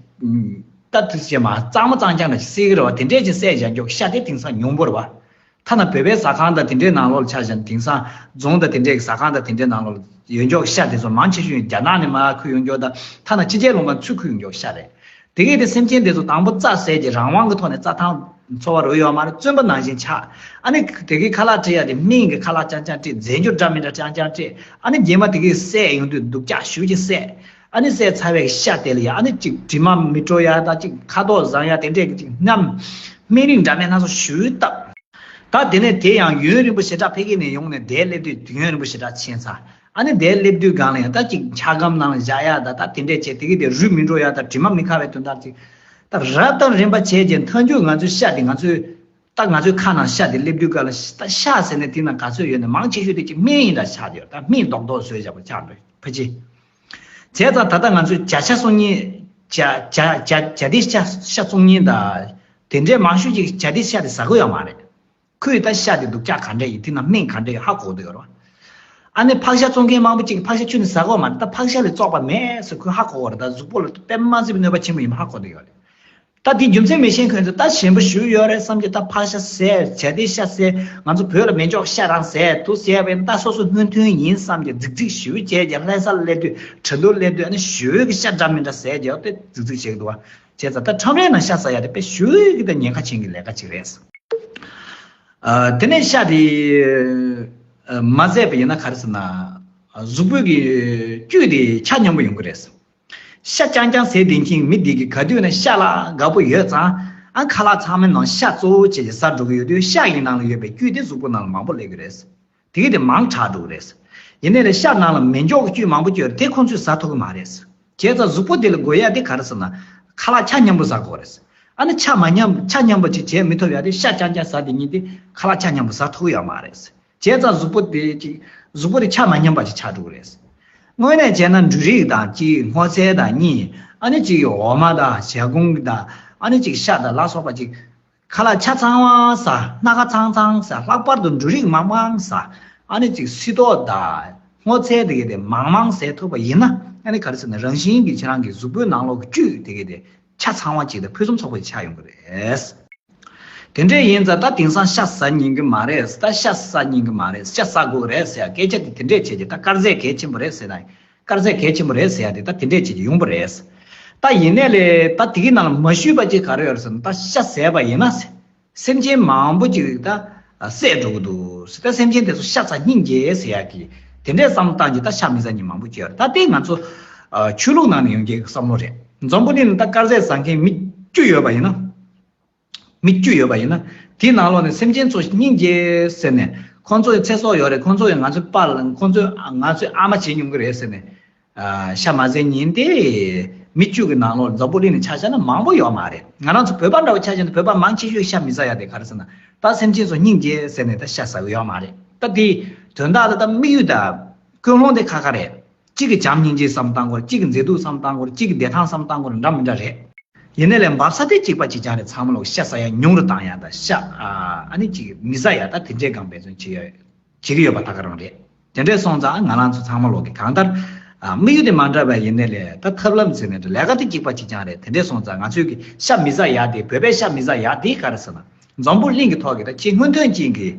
ད་དེ་བྱས་མ་གཙང་མ་གཙང་རྐྱང་འདྲ་ཞིག་བསད་ཀྱི་རེད་བ། དེ་འདྲས་ཅིག་བསད་བཞག་མགྱོགས་ཤ་དེ་དེང་སང་ཉུང་པོ་རེད་བ། ཐ་ན་བོད་པའི་ཟ་ཁང་དང་དེ་འདྲའི་ནང་ལོགས་ལ་ཆ་བཞག་ན་དེང་སང་རྫོང་དང་དེ་འདྲའི་ཟ་ཁང་དང་དེ་འདྲའི་ནང་ལོགས་ལ་ཡོད་མགྱོགས་ཤ་དེ་ཚོ་མང་ཆེ་ཤོས་རྒྱ་ནག་ནས་མར་ཁུར་ཡོང་མགྱོགས་དང་ཐ་ན་ཕྱི་རྒྱལ་ལུང་པ་ཚུར་ཁུར་ཡོང་མགྱོགས་ཤ་རེད། དེ་གས་དེ་སེམས་ཅན་དེ་ཚོ་དང་པོ་རྩྭ་ཟས་ཀྱི་རང་དབང་གི་ཐོག་ནས་རྩྭ་ཐང་འཚོ་བ་རོལ་ཡོད་མ་རེད། བཙོན་པ་ནང་བཞིན་ཆགས། ཨ་ནི་དེ་གའི་ཁ་ལག་སྤྲད་ཡ་དེ་སྨན་གྱི་ཁ་ལག་རྐྱང་རྐྱང་སྤྲད། རྫས་འགྱུར་འདྲ་མི་འདྲ་རྐྱང་རྐྱང་སྤྲད། ཨ་ནི་རྗེས་མ་དེ་གའི་བསད་ཡོང་དུས་སྡུག་ཅག་ཞེ་པོ་ཅིག་བསད། ཨ་ནི་བསད་ཚར་བའི་ཤ་དེ་ལ་ཡ་ཨ་ནི་ཅིག་དྲི་མ་མི་བྲོ་ཡ་དང་ཅིག་ཁ་དོག་བཟང་ཡ་དེ་འདྲས་ཀྱི་ཅིག་སྣུམ་སྨན་རིགས་འདྲ་མིན་སྣ་ཚོགས་ཞེ་པོ་བཏབ། ད་དེ་ནས་དེ་ཡང་ཡུན་རིང་པོ་ཞེ་དྲག་ཕ་གི་ནས་ཡོང་ནས་དེར་སླེབས་དུས་ཡུན་རིང་པོ་ཞེ་དྲག་ཕྱིན་ཚར། ཨ་ནི་དེར་སླེབས་དུས་སྒང་ལ་ཡང་ད་ཅིག་འཁྱག་སྒམ་ནང་ལ་བཞག་ཡ་ད་ད་དེ་འདྲས་བྱས་དེ་གི་དེ་རུལ་མི་འགྲོ་ཡ་ད་དྲི་མ་མི་ཁ་བའི་དོན་དག་ཅིག་ད་རབ་དང་རིམ་པ་བྱས་རྗེས་མཐའ་མཇུག་ང་ཚོའི་ཤ་དེ་ང་ཚོའི་ད་ང་ཚོའི་ཁ་ནང་ཤ་དེ་སླེབས་དུས་སྒང་ལ་ད་ཤ་ཟེར་ནས་དེ་ནང་ག་ཚོད་ཡོད་ནས་མང་ཆེ་ཤོས་དེ་ཅིག་སྨན་ཡིན་འདྲ་ཆགས་ཡོད། ད་སྨན་རྡོག་རྡོག་བཟོས་བཞག་པ་ཆགས་འདུག་ཕ་ཅི། བྱས་ཙང་ད་ལྟ་ང་ཚོས་བྱ་ཤ་བཙོང་མཁན་བྱ་བྱ་བྱ་བྱ་དེ་ཤ་ཤ་བཙོང་མཁན་དང་དེ་འདྲའི་མང་ཤོས་ཅིག་བྱ་དེ་ཤ་དེ་ཟ་གི་ཡོད་མ་རེད། ཁོས་ད་ཤ་དེ་སྡུག་ཅག་ག་འདྲ་ཡིན་དེ་ན་སྨན་ག་འདྲ་ཡོད་ཧ་གོ་གི་ཡོད་རེད་བ། ཨ་ནི་ཕག་ཤ་བཙོང་མཁན་མང་པོ་ཅིག་ཕག་ཤ་ཁྱོན་ནས་ཟ་གི་ཡོད་མ་རེད། ད་ཕག་ཤ་ལས་བཙོག་པ་མེད་ཟེར་ཁོས་ཧ་གོ་གི་རེད། ད་གཟུགས་པོ་ལ་དཔེ་མ་སྲིད་པའི་གནོད་པ་ཆེན་པོ་ཡིན་པ་ཧ་གོ་གི་ཡོད་རེད། ད་དེ་རྒྱུ་མཚན་མི་ཤེས་མཁན་ཚོ་ད་ཞན་པོ་ཞེ་པོ་ཡོད་རེད་བསམ་གྱི། ད་ཕག་ཤ་ཟས་བྱ་དེ་ཤ་ཟས་ང་ཚོ་བོད་ལ་མེད་འཇོག་ཤ་རང་ཟས་དུ་ཟས་པས་ད་སོ་སོ་སྔོན་ཐོན་ཡིན་བསམ་གྱི་རྫིག་རྫིག་ཞེ་པོ་བྱས་ཀྱི་ལྷ་ས་སླེབས་དུས་ཁྲིན་ཏུའུ་སླེབས་དུས་ཨ་ནི་ཞེ་པོ་གི་ཤ་འདྲ་མི་འདྲ་ཟས་ཀྱི་དེ་རྫིག་རྫིག་བྱེད་ཀྱི་འདུག་བ། བྱས་ཙང་ད་ཁྲོམ་རའི་ནང་ཤ་ཟ་ཡ་དེ་དཔེ་ཞེ་པོ་གི་ད་ཉེན་ཁ་ཅན་གྱི་ལས་ཀ་ཅིག་རེད། ཨ་དེ་ནས་ཤ་དེ་ཨ་མ་ཟས་པ་ཡིན་ན་ག་རེ་ཟེར་ན་གཟུགས་པོའི་གི་བཅུད་དེ་ཆ་མཉམ་པོ་ཡོང་གི་རེད། ཤ་རྐྱང་རྐྱང་ཟས་བསྡད་མཁན་མི་འདི་གིས་ག་དུས་ན་ཤ་ལ་དགའ་པོ་ཡོད་ཙང་ཨ་ཁ་ལག་ཚང་མའི་ནང་ཤ་གཙོ་བོ་བྱས་ཏེ་ཟ་འགྲོ་གི་ཡོད་དུས་ཤ་ཡི་ནང་ལ་ཡོད་པའི་བཅུད་དེ་གཟུགས་པོ་ནང་ལ་མང་པོ་སླེབས་ཀྱི་རེད། དེ་གི་དེ་མང་དྲགས་འགྲོ་གི་རེད། ཡིན་ནའི་ལས་ཤ་ནང་ལ་མེ་སྒྱོགས་ཀྱི་བཅུད་མང་པོ་ཡོད་རེད། དེ་ཁོང་ཚོས་ཟ་ཐུབ་ཀྱི་མ་རེད། བྱས་ཙང་གཟུགས་པོ་དེ་ལ་དགོས་ཡ་དེ་ག་རེ་ཟེར་ན་ཁ་ལག་ཆ་མཉམ་པོ་ཟ་དགོས་རེད། ཨ་ནི་ཆ་མ་མཉམ་ཆ་མཉམ་པོ་ཅིག་བྱས་མི་ཐུབ་ཡ་དེ་ཤ་རྐྱང་རྐྱང་ཟ་དེ་ཉིད་དེ་ཁ་ལག་ཆ་མཉམ་པོ་ཟ་ཐུབ་ཀྱི་ཡོད་མ་རེད། བྱས་ཙང་གཟུགས་པོ་དེ་ཅིག་གཟུགས་པོ་དེ་ཆ་མ་མཉམ་པ་ཅིག་ཆགས་འགྲོ་གི་རེད། དངོས་གནས་བྱས་ན་འབྲུ་རིགས་དང་གཅིག་སྔོ་ཚལ་དང་གཉིས། ཨ་ནི་གཅིག་འོ་མ་དང་ཞལ་སྐུམ་དང་ཨ་ནི་གཅིག་ཤ་དང་ལ་སོགས་པ་གཅིག་ཁ་ལག་ཆ་ཚང་བ་ཟ། སྣ་ཁ་ཚང་ཚང་ཟ། ལྷག་པར་དུ་འབྲུ་རིགས་མང་མང་ཟ། ཨ་ནི་གཅིག་སིལ་ཏོག་དང་སྔོ་ཚལ་དེ་གས་དེ་མང་མང་ཟས་ཐུབ་པ་ཡིན་ན་ཨ་ནི་ག་རེ་ཟེར་ན་རང་བཞིན་གྱིས་ཁྱེད་རང་གི་གཟུགས་པོའི་ནང་ལོགས་ཀྱི་བཅུད་དེ་གས་དེ་ཆ་ཚང་བ་ཅིག་དང་ཕུན་སུམ་ཚོགས་པ་ཅིག་ཆགས་ཡོང་གི་རེད། དེ་འདྲས་ཡིན་ཙང་ད་དེང་སང་ཤ་ཟ་ཉན་གི་མ་རེད། ད་ཤ་ཟ་ཉན་གི་མ་རེད། ཤ་ཟ་དགོས་རེད་ཟེར་ཡ་སྐད་ཆ་དེ་དེ་འདྲས་བྱས་ཀྱི་ད་དཀར་ཟས་གལ་ཆེན་པོ་རེད་ཟེར་ན་དཀར་ཟས་གལ་ཆེན་པོ་རེད་ཟེར་ཡ་དེ་ད་དེ་འདྲས་བྱས་ཀྱི་ཡོང་པ་རེད། ད་ཡིན་ནའི་ལས་ད་དེ་གི་ནང་ལ་མ་ཞུས་པ་ཅིག་ག་རེ་ཡོད་རེད་ཟེར་ན་ད་ཤ་ཟས་པ་ཡིན་ན་སེམས་ཅན་མང་པོ་ཅིག་ད་བསད་འགྲོ་གི་འདུག་ཟེར། ད་སེམས་ཅན་དེ་ཚོ་ཤ་ཚ་སྙིང་རྗེ་ཟེར་ཡ་གི་དེ་འདྲས་བསམ་བཏང་གི་ད་ཤ་མི་ཟ་མཁན་མང་པོ་ཅིག་ཡོད་རེད། ད་དེ་ང་ཚོ་ཆོས་ལུགས་ནང་ནས་ཡོང་མཁན་གྱི་བསམ་བློ་རེད། འཛམ་བུ་གླིང་ལ་ད་དཀར་ཟས་ཟ་མཁན་མི་བཅུ་ཡོད་པ་ཡིན་ན། མི་བཅུ་ཡོད་པ་ཡིན་ན། དེའི་ནང་ལོགས་ནས་སེམས་ཅན་ཚོ་སྙིང་རྗེ་ཟེར་ནས་ཁོང་ཚོ་ཡི་ཚེ་སྲོག་ཡོད་རེད། ཁོང་ཚོ་ཡི་ང་ཚོའི་པཱ་ལགས་ཁོང་ཚོའི་ང་ཚོའི་ཨ་མ་བྱེད་མྱོང་གི་རེད་ཟེར་ནས་ཨ་ཤ་མ་ཟས་མཁན་དེ་མི་བཅུ་གི་ནང་ལོགས་འཛམ་བུ་གླིང་ནས་ཆ་བཞག་ན་མང་པོ་ཡོད་མ་རེད། ང་རང་ཚོ་བོད་པ་འདྲ་བོ་ཆ་བཞག་ན་བོད་པ་མང་ཆེ་ཤོས་ཤ་མི་ཟ་ཡ་དེ་ག་རེ་ཟེར་ན་ད་སེམས་ཅན་ཚོ་སྙིང་རྗེ་ཟེར་ནས་ད་ཤ་ཟ་གི་ཡོད་མ་རེད། ད་དེ་དོན་དག་ལ་ད་དམིགས་ཡུལ་ད་ཀུན་སློང་དེ་ཁ་ཁ་རེད། གཅིག་གིས་བྱམས་སྙིང་རྗེ་བསམ་བཏང་དགོས་རེད། གཅིག་གིས་མཛེས་སྡུག་བསམ་བཏང་དགོས་རེད། གཅིག་གིས་བདེ་ཐང་བསམ་བཏང་དགོས་རེད། འདྲ་མི་འདྲ་རེད། ཡིན་ནའི་ལས་འབབ་ས་དེ་གཅིག་པ་གཅིག་རྐྱང་རེད། ཚང་མ་ལོག་ཤ་ཟ་ཡ་ཉུང་རུ་བཏང་ཡ་དང་ཤ་ཨ་ནི་གཅིག་མི་ཟ་ཡ་ད་དེ་འདྲའི་སྒང་འབད་བརྩོན་བྱེད་ཡ་བྱེད་ཀྱི་ཡོད་པ་ད་ག་རང་རེད། དེ་འདྲས་སོང་ཙང་ང་རང་ཚོ་ཚང་མ་ལོག་གི་གང་ལྟར་ཨ་དམིགས་ཡུལ་དེ་མ་འདྲ་བ་ཡིན་ནའི་ལས་ད་ཐབས་ལམ་ཟེར་ནས་ལས་ཀ་དེ་གཅིག་པ་གཅིག་རྐྱང་རེད། དེ་འདྲས་སོང་ཙང་ང་ཚོས་ཀྱི་ཤ་མི་ཟ་ཡ་དེ་བོད་པའི་ཤ་མི་ཟ་ཡ་དེ་ག་རེ་ཟེར་ན་འཛམ་བུ་གླིང་གི་ཐོག་གི་ད་ཁྱེད་སྔོན་ཐོན་ཅན་གྱི་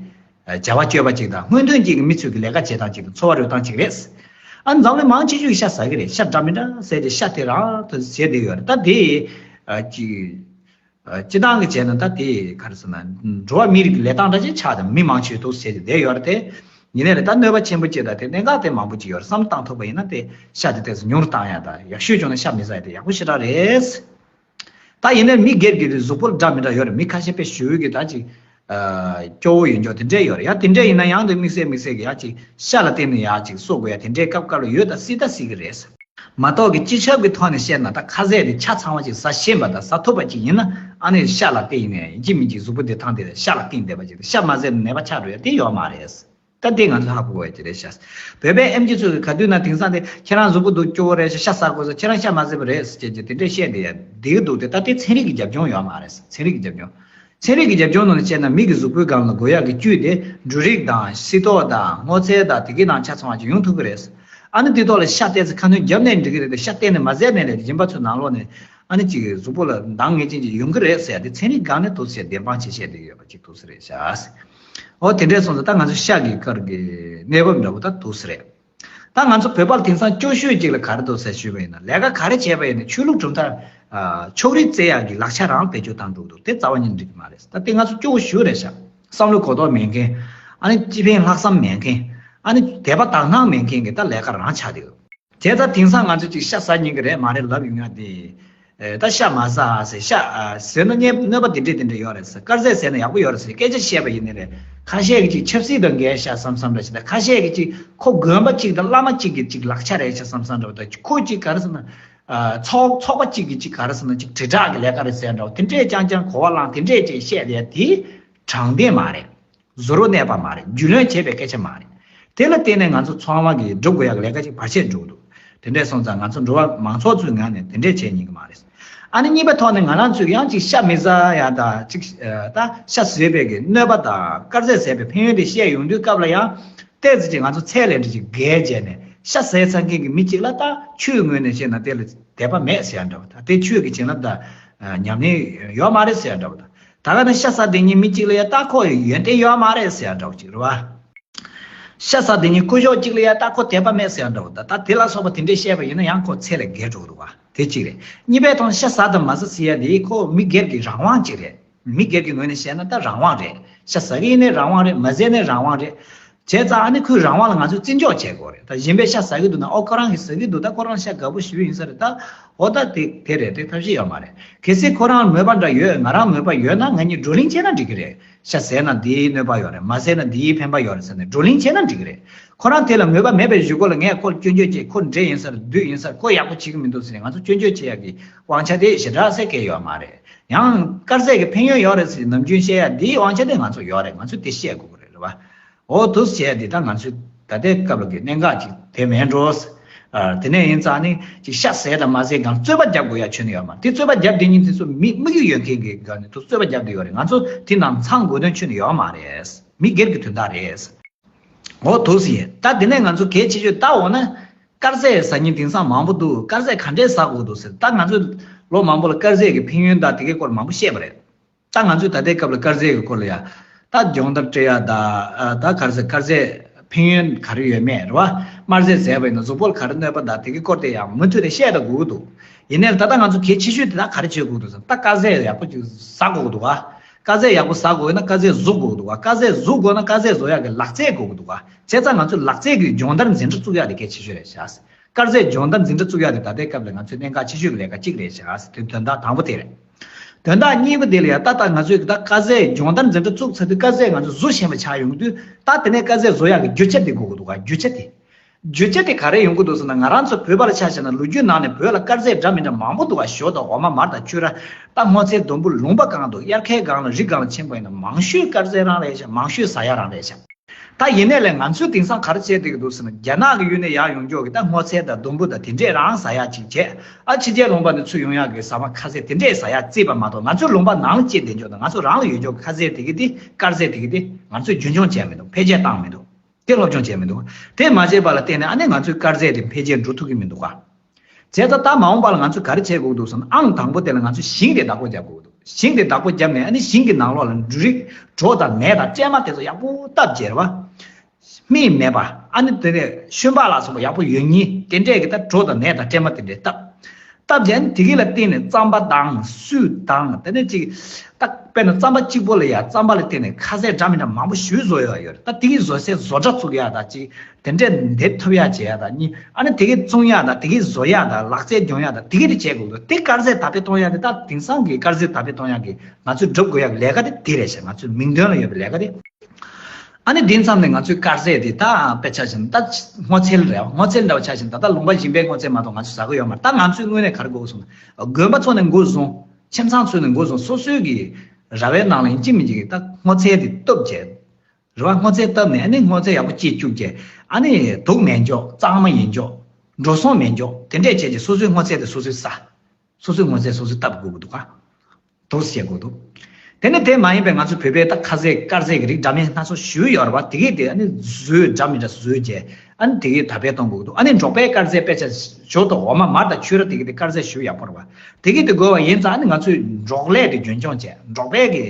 བྱ་བ་སྤྱོད་པ་ཅིག་དང་སྔོན་ཐོན་ཅན་གྱི་མི་ཚོས་ཀྱི་ལས་ཀ་བྱེད་སྟངས་ཅིག་དང་འཚོ་བ་རོལ་སྟངས་ཅིག་རེད། ཨ་འཛམ་གླིང་མང་ཆེ་ཤོས་ཀྱི་ཤ་ཟ་གི་རེད། ཤ་འདྲ་མི་འདྲ་ཟས་ཏེ་ཤ་དེ་རང་དུ་ཟས་བསྡད་ཡོད་རེད། ད་དེ་ཨ་ཅིག་ སྤྱི་བཏང་གི་བྱས་ན་ད་དེ་ག་རེ་ཟེར་ན། འགྲོ་བ་མིའི་རིགས་ཀྱི་ལས་སྟངས་འདྲ་ཅིག་ཆགས་དང་། མི་མང་ཤོས་འདུག་ཟེར་ཏེ་བསྡད་ཡོད་རེད་དེ། ཡིན་ནའི་རེད། ད་གནོད་པ་ཆེན་པོ་ཅིག་དང་དེ་གནད་འགག་དེ་མང་པོ་ཅིག་ཡོད་རེད། བསམ་བློ་བཏང་ཐུབ་པ་ཡིན་ན་དེ་ཤ་དེ་ཏོག་ཙམ་ཉུང་རུ་བཏང་ཡ་དང་། ཡག་ཤོས་བྱུང་ན་ཤ་མི་ཟ་ཡ་དེ་ཡག་པོ་ཞེ་དྲག་རེད། ད་ཡིན་ནའི་མི་སྒེར་གྱི་གཟུགས་པོ་ལ་འདྲ་མི་འདྲ་ཡོད་རེད། མི་ཁ་ཤས་དཔེ་ཞུ་གི་ད་ཅིག་སྐྱོ་བོ་ཡོད་འཇོག་དེ་འདྲས་ཡོད་རེད། ཡང་དེ་འདྲས་ཡིན་ན་ཡང་དེ་དམིགས་བསལ་དམིགས་བསལ་གྱི་ཡ་ཅིག་ཤ་ལ་བརྟེན་ནས་ཡ་ཅིག་གསོ་དགོས་ཡ་དེ་འདྲས་སྐབས་སྐབས་ལ་ཡོད། ད་སྲིད་ད་སྲིད་ཀྱི་རེད། མ་གཏོགས་ཀྱི་སྤྱི་ཁྱབ་ཀྱི་ཐོག་ནས་བཤད་ན། ད་ཁ་ཟས་དེ་ཆ་ཚང་བ་ཅིག་ཟ་ཤེས་པ་དང་ཟ་ཐུབ་པ་ཅིག་ཡིན་ན། ཨ་ནི་ཤ་ལ་བརྟེན་ནས་ཡིན་གཅིག་མིན་གཅིག་གཟུགས་པོ་བདེ་ཐང་དེ་ཤ་ལ་བརྟེན་བསྡད་པ་ཅིག་དང་། ཤ་མ་ཟས་ན་ནད་པ་ཆགས་འགྲོ་ཡ་དེ་ཡོད་མ་རེད། ད་དེ་ང་ཚོ་ཧ་གོ་དགོས་ཡ་ཅིག་རེད་ཤག་བོད་པའི་ཨེམ་ཆི་ཚོ་གི་ག་དུས་ན་དེང་སང་དེ་ཁྱེད་རང་གཟུགས་པོ་སྡུག་སྐྱོ་བོ་རེད་ཤག་ཤ་ཟ་དགོས་ཟེར། ཁྱེད་རང་ཤ་མ་ཟས་པ་རེད་ཟེར་བྱས་བྱས་དེ་འདྲས་བཤད་བསྡད་ཡ་བསྡད་ཀྱི་འདུག་སྟེ། ད་དེ་ཚན་རིག་གི་རྒྱབ་ལྗོངས་ཡོད་མ་རེད། ཚན་རིག་གི་རྒྱབ་ལྗོངས། ཚན་རིག་གི་རྒྱབ་ལྗོངས་ནང་ནས་བཤད་ན། མི་གི་གཟུགས་པོའི་སྒང་ལ་དགོས་ཡག་གི་བཅུད་དེ་འབྲུ་རིགས་དང་སིལ་ཏོག་དང་སྔོ་ཚལ་དང་དེ་གའི་ནང་ཆ་ཚང་བ་ཅིག་ཡོང་ཐུབ་ཀྱི་རེད། ཨ་ནི་དེ་ཐོག་ལ་ཤ་ཏོག་ཙམ་ཁ་སྣོན་བརྒྱབ་ནའི་འགྲིག་གི་རེད་དེ། ཤ་གཏན་ནས་མ་ཟས་ནའི་ལས་གཞན་པ་ཚོའི་ནང་ལོགས་ནས་ཨ་ནི་ཅིག་གཟུགས་པོ་ལ་འདང་ངེས་ཅན་ཅིག་ཡོང་གི་རེད་ཟེར་ཡ་དེ་ཚན་རིག་སྒང་ནས་འདུག་སེ་བདེན་དཔང་བྱེད་བཤད་བསྡད་ཡོད་པ་ཅིག་འདུག་སེ་རེད་ཤག་འོ་དེ་འདྲས་སོང་ཙང་ད་ང་ཚོ་ཤ་གི་སྐོར་གྱི་གནས་བབ་འདྲ་བོ་ད་འདུག་སེ་རེད། ད་ང་ཚོ་བོད་པ་ལ་དེང་སང་སྐྱོ་ཤོས་ཅིག་ལ་ག་རེ་འདུག་ཟེར་ཞུས་པ་ཡིན་ན། ལས་ཀ་ག་རེ་བྱས་པ་ཡིན་ན་ཆོས་ལུགས་གྲུབ་མཐའ། ཨ། ཕྱོགས་རིས་བཙལ་ཡག་གི་ལག་ཆ་རང་བེད་སྤྱོད་བཏང་འགྲོ་གི་འདུག་དེ་རྩ་བ་ཉིད་ནས་འགྲིག་གི་མ་རེད། ད་དེ་ང་ཚོ་སྐྱོ་བོ་ཞེ་པོ་རེད་ཤག་བསམ་བློ་གོ་རྟོགས་མེད་མཁན། ཨ་ནི་སྤྱི་ཕན་ལྷག་བསམ་མེད་མཁན། ཨ་ནི་དད་པ་དག་སྣང་མེད་མཁན་གྱི་ད་ལས་ཀ་རང་ཆགས་བསྡད་ཡོད། བྱས་ཙང་དེང་སང་ང་ཚོས་ཅིག་ཤ་ཟ་ཉན་གི་རེད་མ་རེད་ལབ་ཡོང་ཡ་དེ། ཨེ། ད་ཤ་མ་ཟ་ཟེར། ཤ། ཨ། ཟོས་ན་གནོད་གནོད་པ་དེ་འདྲས་དེ་འདྲས་ཡོད་རེད་ཟེར། དཀར་ཟས་ཟས་ན་ཡག་པོ་ཡོད་རེད་ཟེར་སྐད་ཆ་བཤད་པ་ཡིན་ནའི་རེད། ཁ་ཤས་ཀྱིས་ཅིག་ཆབ་སྲིད་དང་འགལ་ཤག་བསམ་བསམ་འདྲ་ཞིག་དང་། ཁ་ཤས་ཀྱིས་ཅིག་ཁོ་དགོན་པ་གཅིག་དང་བླ་མ་གཅིག་གི་ཅིག་ལག་ཆ་རེད་ཤག་བསམ་བསམ་འདྲ་བོ་དང་། ཁོ་ཅིག་ག་རེ་ཟེར་ན། ཨ། ཚོགས་ཚོགས་པ་གཅིག་གི་ཅིག་ག་རེ་ཟེར་ན་ཅིག་དྲིལ་བསྒྲགས་ཀྱི་ལས་ཀ་རེད་ཟེར་འདྲ་བོ་དེ་འདྲས་རྐྱང་རྐྱང་གོ་བ་བླངས་དེ་འདྲས་ཅིག་བཤད་ཡ་དེ་དྲང་བདེན་མ་རེད། གཟུ་རོ་གནས་པ་མ་རེད། རྒྱུས་ལོན་བྱས་པའི་སྐད་ཆ་མ་རེད། དེ་ལ་བརྟེན་ནས་ང་ཚོ་ཚང་མ་གིས་སྒྲུབ་དགོས་ཡག་ལས་ཀ་ཅིག་བར་ཆད་འགྲོ་གི་འདུག་དེ་འདྲས་སོང་ཙང་ང་ཚོ་འགྲོ་བ་མང་ཚོགས་ཚོའི་ངོས་ནས་དེ་འདྲས་བྱས་ཉན་གི་མ་རེད། ཨ་ནི་གཉིས་པའི་ཐོག་ནས་ང་རང་ཚོས་ཡང་ཅིག་ཤ་མི་ཟ་ཡ་དང་ཅིག་ཨ། ད་ཤ་ཟོས་པའི་གི་གནོད་པ་དང་དཀར་ཟས་ཟས་པའི་ཕན་ཡོན་དེ་བཤད་ཡོང་དུས་སྐབས་ལ་ཡང་ཏོག་ཙམ་ཅིག་ང་ཚོ་ཚད་ལས་འདྲ་ཅིག་བརྒལ་བྱས་ནས། ཤ་ཟས་ཚར་མཁན་གྱི་མི་གཅིག་ལ་ད་ཆོས་ངོས་ནས་བཤད་ན་དེ་ལ་དད་པ་མེད་ཟེར་ཡ་འདྲ་བོ་དང་། དེ་ཆོས་ཀྱི་བྱིན་རླབས་དང་ཉམས་ལེན་ཡོད་མ་རེད་ཟེར་ཡ་འདྲ་བོ་དང་། ད་ག་ནས་ཤ་ཟ་བསྡད་མཁན་མི་གཅིག་ལ་ཡ་ད་ཁོ་ཡོན་ཏན་ཡོད་མ་རེད་ཟེར་ཡ་འདྲ་བོ་ཅིག་རེད་བ། ཤ་ཟ་བསྡད་མཁན་སྐུ་ཞབས་གཅིག་ལ་ཡ་ད་ཁོ་དད་པ་མེད་ཟེར་ཡ་འདྲ་བོ་དང་། ད་དེ་ལ་སོགས་པ་དེ་འདྲས་བཤད་པ་ཡིན་ན་ཡང་ཁོ་ཚད་ལས་བརྒལ་འགྲོ་གི་འདུག་བ། དེ་གཅིག་རེད། གཉིས་པའི་ཐོག་ནས་ཤ་ཟ་དང་མ་ཟ་ཟེར་ཡ་དེ་ཁོ་མི་སྒེར་གྱི་རང་དབང་གཅིག་རེད། མི་སྒེར་གྱི་ངོས་ནས་བཤད་ན་ད་རང་དབང་རེད། ཤ་ཟ་གི་ཡིན་ནའི་རང་དབང་རེད། མ་ཟས་ནའི་རང་དབང་རེད། བྱས་ཙང་ཨ་ནི་ཁོའི་རང་དབང་ལ་ང་ཚོས་བརྩི་འཇོག་བྱེད་དགོས་རེད། ད་གཞན་པས་ཤ་ཟ་གི་འདུག་ན། ཨོ། ཁོ་རང་གིས་ཟ་གི་འདུག་ད་ཁོ་རང་ཤ་དགའ་པོ་ཞེ་པོ་ཡིན་ས་རེད། ད་འོ་ད་དེ་དེ་རེད། དེ་ཐབས་ཤེས་ཡོད་མ་རེད། གལ་སྲིད་ཁོ་རང་མོས་པ་འདྲ་ཡོད། ང་རང་མོས་པ་ཡོད་ན་ང་གཉིས་བགྲོ་གླེང་བྱས་ན་འགྲིག་གི་རེད། ཤ་ཟས་ན་འདིའི་གནོད་པ་ཡོད་རེད། མ་ཟས་ན་འདིའི་ཕན་པ་ཡོད་རེད་ཟེར་ནས་བགྲོ་གླེང་བྱས་ན་འགྲིག་གི་རེད། ཁོ་རང་དེ་ལ་མོས་པ་མེད་པའི་གཞུག་གུ་ལ་ངས་ཁོ་ལ་སྐྱོན་བརྗོད་བྱས། ཁོ་འདྲེ་ཡིན་ས་རེད། བདུད་ཡིན་ས་རེད། ཁོ་ཡག་པོ་བྱེད་ཀྱི་མི་འདུག་ཟེར་ནས་ང་ཚོ་སྐྱོན་བརྗོད་བྱེད་ཡག་གི་དབང་ཆ་དེ་ཞེ་དྲག་ཟེར་གལ་ཡོད་མ་རེད། ཡང་དཀར་ཟས་ཀྱི་ཕན་ཡོན་ཡོད་རེད་ཟེར་ནམ་རྒྱུན་བཤད་ཡ་འདིའི་དབང་ཆ་དེ་ང་ཚོ་ཡོད་རེད། ང་ཚོས་དེ་བཤད་དགོས་ཀྱི་རེད། རེད་བ། འོ་འདུག་བྱས་འདི་ད་ང་ཚོའི་ད་ལྟའི་སྐབས་ལ་གི་གནད་འགག་ཅིག་དེ་མིན་འགྲོ། ཨ། དེ་ནས་ཡིན་ཙང་ནི་ཅིག་ཤ་ཟས་དང་མ་ཟས་སྒང་རྩོད་པ་རྒྱབ་དགོས་ཡ་ཁྱོན་ནས་ཡོད་མ་རེད། དེ་རྩོད་པ་རྒྱབ་བསྡད་མཁན་དེ་ཚོ་མི་དམིགས་ཡུལ་ཡོད་མཁན་གྱི་སྒང་ནས་དུ་རྩོད་པ་རྒྱབ་བསྡད་ཡོད་རེད། ང་ཚོ་དེ་ནང་ཚང་དགོས་དོན་ཁྱོན་ནས་ཡོད་མ་རེད། མི་སྒེར་གྱི་དོན་དག་རེད། འོ་འདུག་སེ། ད་དེ་ནས་ང་ཚོ་གལ་ཆེ་ཤོས་ད་འོ་ན། དཀར་ཟས་ཟ་མཁན་དེང་སང་མང་པོ་འདུག་དཀར་ཟས་ག་འདྲས་ཟ་དགོས་འདུག་ཟེར། ད་ང་ཚོས་ལོ་མང་པོ་ལ་དཀར་ཟས་ཀྱི་ཕན་ཡོན་དང་དེ་གའི་སྐོར་མང་པོ་བཤད་པ་རེད། ད་ང་ཚོས་ད་ལྟའི་སྐབས་ལ་དཀར་ཟས་ཀྱི་སྐོར་ལ་ཡ། ད་སྦྱོང་བརྡར་སྤྲད་ཡ་ད། ཨ། ད་ག་རེ་ཟེར། དཀར་ཟས་ཕན་ཡོན་ག་རེ་ཡོད་མེད་རེད་བ། དམར་ཟས་ཟས་པ་ཡིན་ན་གཟུགས་པོ་ལ་ག་རེ་གནོད་པ་དང་དེ་གའི་སྐོར་དེ་ཡང་མུ་མཐུད་ནས་བཤད་ད་དགོས་ཀྱི་འདུག་ཡིན་ནའི་ད་ལྟ་ང་ཚོ་གལ་ཆེ་ཤོས་དེ་ད་ག་རེ་བྱེད་དགོས་འདུག་ཟེར་ན། ད་དཀར་ཟས་ཡག་པོ་ཅིག་ཟ་དགོས་ཀྱི་འདུག་བ། དཀར་ཟས་ཡག་པོ་ཟ་དགོས་ཡོད་ན་དཀར་ཟས་བཟོ་དགོས་འདུག་བ། དཀར་ཟས་བཟོ་དགོས་ན་དཀར་ཟས་བཟོ་ཡག་གི་ལག་རྩལ་དགོས་ཀྱི་འདུག་བ། བྱས་ཙང་ང་ཚོས་ལག་རྩལ་གྱི་སྦྱོང་བརྡར་འཛིན་གྲྭ་བཙུགས་ཡག་དེ་གལ་ཆེ་ཤོས་རེད་ཤག་དཀར་ཟས་སྦྱོང་བརྡར་འཛིན་གྲྭ་བཙུགས་ཡག་དེ་ད་ལྟའི་སྐབས་ལ་ང་ཚོའི་གནད་འགག་ཆེ་ཤོས་ཀྱི་ལས་ཀ་གཅིག་རེད་ཤག་དེ་དོན་དག་དང་པོ་དེ་རེད། དོན་དག་གཉིས་པ་དེ་ལ་ཡ་ད་ལྟ་ང་ཚོས་ད་དཀར་ཟས་སྦྱོང་བརྡར་འཛིན་གྲྭ་བཙུགས་ཚར་དུས་དཀར་ཟས་ང་ཚོ་བཟོ་ཤེས་པ་ཆགས་ཡོང་དུས། ད་དེ་ནས་དཀར་ཟས་བཟོ་ཡག་གི་རྒྱུ་ཆ་དེ་དགོས་ཀྱི་འདུག་ག་རྒྱུ་ཆ་དེ། རྒྱུ་ཆ་དེ་ག་རེ་ཡོང་གི་འདུག་ཟེར་ན། ང་རང་ཚོ་བོད་པ་ལ་ཆ་བཞག་ན་ལོ་རྒྱུས་ནང་ནས་བོད་ལ་དཀར་ཟས་འདྲ་མི་འདྲ་མང་པོ་འདུག་ག་ཞོ་དང་འོ་མ་མར་དང་ཆུ་ར། ད་སྔོ་ཚལ་ལྡུམ་བུ་ལུང་པ་གང་དུ། དབྱར་ཁའི་སྒང་ལ་རི་སྒང་ལ་ཕྱིན་པ་ཡིན་ན་མང་ཤོས་དཀར་ཟས་རང་རེད་ཤག་མང་ཤོས་ཟ་ཡག་རང་རེད་ཤག་ད་ཡིན་ནའི་ལས་ང་ཚོས་དེང་སང་ག་རེ་བྱས་བསྡད་ཀྱི་འདུག་ཟེར་ན། རྒྱ་ནག་གི་ཡུལ་ནས་ཡར་ཡོང་ཀྱོག་གི་ད་སྔོ་ཚལ་དང་ལྡུམ་བུ་དང་དེ་འདྲས་རང་ཟ་ཡག་ཅིག་བྱས། ཨ། ཕྱི་རྒྱལ་ལུང་པ་ནས་ཚུར་ཡོང་ཡག་གི་ཟ་མ་ཁ་ཟས་དེ་འདྲས་ཟ་ཡག་བརྩིས་པ་མ་གཏོགས། ང་ཚོའི་ལུང་པ་ནང་ལ་སྐྱེས་བསྡད་ཀྱོག་དང་ང་ཚོ་རང་ལ་ཡོད་ཀྱོག་གི་ཁ་ཟས་དེ་གི་དེ། དཀར་ཟས་དེ་གི་དེ་ང་ཚོས་རྒྱུན་འཁྱོངས་བྱས་མི་འདུག་འཕེལ་རྒྱས་བཏང་མི་འདུག་དེ་སློབ་སྦྱོང་བྱས་མི་འདུག་དེ་མ་བྱས་པ་ལ་བརྟེན་ནས་ཨ་ནི་ང་ཚོའི་དཀར་ཟས་དེ་འཕེལ་རྒྱས་འགྲོ་ཐུབ་ཀྱི་མི་འདུག་ག་བྱས་ཙང་ད་མ་འོངས་པ་ལ་ང་ཚོས་ག་རེ་བྱེད་དགོས་འདུག་ཟེར་ན། ཨང་དང་པོ་དེ་ལ་ང་ཚོས་ཞིང་དེ་བདག་པོ་རྒྱབ་དགོས་འདུག་ཞིང་དེ་བདག་པོ་བརྒྱབ་ནས་ཨ་ནི་ཞིང་གི་ནང་ལོགས་ལ་འབྲུ་རིགས་གྲོ་དང་ནས་དང་སྲན་མ་དེ་ཚོ་ཡག་པོ་བཏབ་བྱས་རེད་བ། སྨན་མེད་པ། ཨ་ནི་དེ་ནས་ཤུན་པགས་ལ་སོགས་པ་ཡག་པོ་ཡོད་མཁན་དེ་འདྲས་ཀྱི་ད་གྲོ་དང་ནས་དང་སྲན་མ་དེ་འདྲས་བཏབ། སྟབས་ཀྱིས་དེ་གི་ལ་བརྟེན་ནས་རྩམ་པ་དང་སུལ་དང་དེ་ནས་ཅིག་ད་དཔེར་ན་རྩམ་པ་གཅིག་པོ་ལ་ཡ་རྩམ་པ་ལ་བརྟེན་ནས་ཁ་ཟས་འདྲ་མི་འདྲ་མང་པོ་ཞིག་བཟོ་ཡོད་ཡོད་རེད། ད་དེ་གི་བཟོ་སའི་བཟོ་གྲྭ་བཙུགས་ཡ་ད་ཅིག་དེ་འདྲས་འདེབས་ཐུབ་ཡ་བྱེད་ཡ་ད་གཉིས་ཨ་ནི་དེ་གི་བཙོང་ཡ་ད་དེ་གི་བཟོ་ཡ་ད་ལག་རྩལ་སྦྱོང་ཡ་ད་དེ་གི་དེ་བྱེད་དགོས་འདུག་དེ་དཀར་ཟས་དར་སྤེལ་གཏོང་ཡ་དེ་ད་དེང་སང་གི་དཀར་ཟས་དར་སྤེལ་གཏོང་ཡ་གི་ང་ཚོས་སྒྲུབ་དགོས་ཡ་གི་ལས་ཀ་དེ་དེ་རེད་ཤག་ང་ཚོའི་མིང་དོན་ལ་ཡོད་པའི་ལས་ཀ་དེ། ཨ་ནི་དེ་མཚམས་ནས་ང་ཚོའི་དཀར་ཟས་དེ་ད་དཔེ་ཆ་བཞིན་ད་སྔོ་ཚལ་རེད་བ། སྔོ་ཚལ་འདྲ་བ་ཆ་བཞིན་ད་ལྟ་ལུང་པ་གཞན་པའི་སྔོ་ཚལ་མ་གཏོགས་ང་ཚོས་ཟ་གི་ཡོད་མ་རེད། ད་ང་ཚོས་དངོས་གནས་ག་རེ་དགོས་སོང་ན་དགོན་པ་ཚོ་ནས་འགོ་བཟུང་། ཁྱིམ་ཚང་ཚོ་ནས་འགོ་བཟུང་། སོ་སོའི་གི་ར་བའི་ནང་ལ་ཡིན་གཅིག་མིན་གཅིག་གི་ད་སྔོ་ཚལ་དེ་བཏབ་བྱས་རེད་བ། སྔོ་ཚལ་བཏབ་ནས་ཨ་ནི་སྔོ་ཚལ་ཡག་པོ་སྐྱེས་བཅུག་བྱས་ཨ་ནི་དུག་མེད་འཇོག་གཙང་མ་ཡིན་འཇོག་འགྲོ་སོང་མེད་འཇོག་དེ་འདྲས་བྱས་ཀྱི་སོ་སོའི་སྔོ་ཚལ་དེ་སོ་སོས་ཟ། སོ་སོའི་སྔོ་ཚལ་སོ་སོས་བཏབ་དགོས་ཀྱི་འདུག་ག་འདུག་སེ་བྱེད་དགོས་འདུག་དེ་ནི་དེ་མ་ཡིན་པའི་ང་ཚོ་བོད་པའི་ད་ཁ་ཟས་དཀར་ཟས་ཀྱི་རིགས་འདྲ་མིན་སྣ་ཚོགས་ཞུ་ཡོད་རེད་བ། དེ་གས་དེ་ཨ་ནི་བཟོས་འདྲ་མི་འདྲ་བཟོས་རྗེས་ཨ་ནི་དེ་གས་དར་སྤེལ་གཏོང་དགོས་འདུག་ཨ་ནི་འབྲོག་པའི་དཀར་ཟས་དཔེ་ཆ་ཞོ་དང་འོ་མ་མར་དང་ཕྱུར་ར་དེ་གས་དེ་དཀར་ཟས་ཞུ་ཡག་པོ་རེད་བ། དེ་གས་དེ་དགོས་བ་ཡིན་ཙང་ཨ་ནི་ང་ཚོས་འབྲོག་ལས་དེ་རྒྱུན་འཁྱོངས་བྱས། འབྲོག་པའི་གི་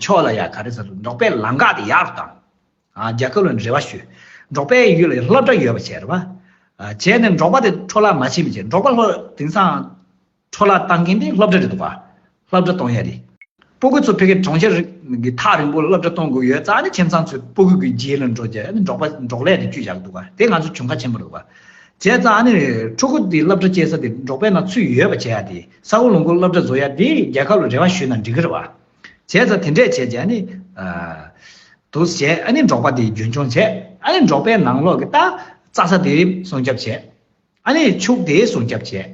ཕྱོགས་ལ་ཡ་ག་རེ་ཟེར། འབྲོག་པའི་ལམ་ཁ་དེ་ཡག་རུ་བཏང་། ཨ་རྒྱལ་ཁབ་ལ་རེ་བ་ཞུ། འབྲོག་པའི་ཡུལ་ལ་སློབ་གྲྭ་ཡོད་པ་བྱས་རེད་བ། ཨ་བྱས་ནས་འབྲོག་པ་དེ་འཕྲོ་བརླག་མ་བྱེད་པ་བྱས། འབྲོག་པ་སློབ་དེང་སང་འཕྲོ་བརླག་བཏང་མཁན་དེ་སློབ་གྲྭ་རེད་འདུག་ག་སློབ་གྲྭ་གཏོང་ཡ་རེད། སྤུ་གུ་ཚོ་ཕ་གི་གྲོང་ཁྱེར་གི་ཐག་རིང་པོ་སློབ་གྲྭ་གཏོང་དགོས་ཡོད་ཙང་ཨ་ནི་ཁྱིམ་ཚང་ཚོའི་སྤུ་གུ་གི་རྗེས་ལ་འགྲོ་རྒྱུ་ཨ་ནི་འབྲོག་པ་འབྲོག་ལས་དེ་བཅུད་བཞག་འདུག་ག་དེ་ང་ཚོ་གྱོང་ཁ་ཆེན་པོ་རེད་འདུག་ག་བྱས་ཙང་ཨ་ནི་ཕྲུ་གུ་དེ་སློབ་གྲྭ་སྐྱེལ་ས་དེ་འབྲོག་པའི་ནང་ཚུད་ཡོད་པ་བྱེད་ཡ་དེ་ས་ཁུག་ལུང་ཁུག་སློབ་གྲྭ་བཟོ་ཡ་དེ་རྒྱལ་ཁབ་ལ་རེ་བ་ཞུས་ན་འགྲིག་གི་རེད་བ། བྱས་ཙང་དེ་འདྲས་བྱས་རྗེས་ཨ་ནི། འདུག་བྱས་ཨ་ནི་འབྲོག་པ་དེ་རྒྱུན་འཁྱོངས་བྱས། ཨ་ནི་འབྲོག་པའི་ནང་ལོགས་ཀྱི་ད་རྩྭ་ས་དེ་སྲུང་སྐྱོབ་བྱས། ཨ་ནི་ཕྱུགས་དེ་སྲུང་སྐྱོབ་བྱས།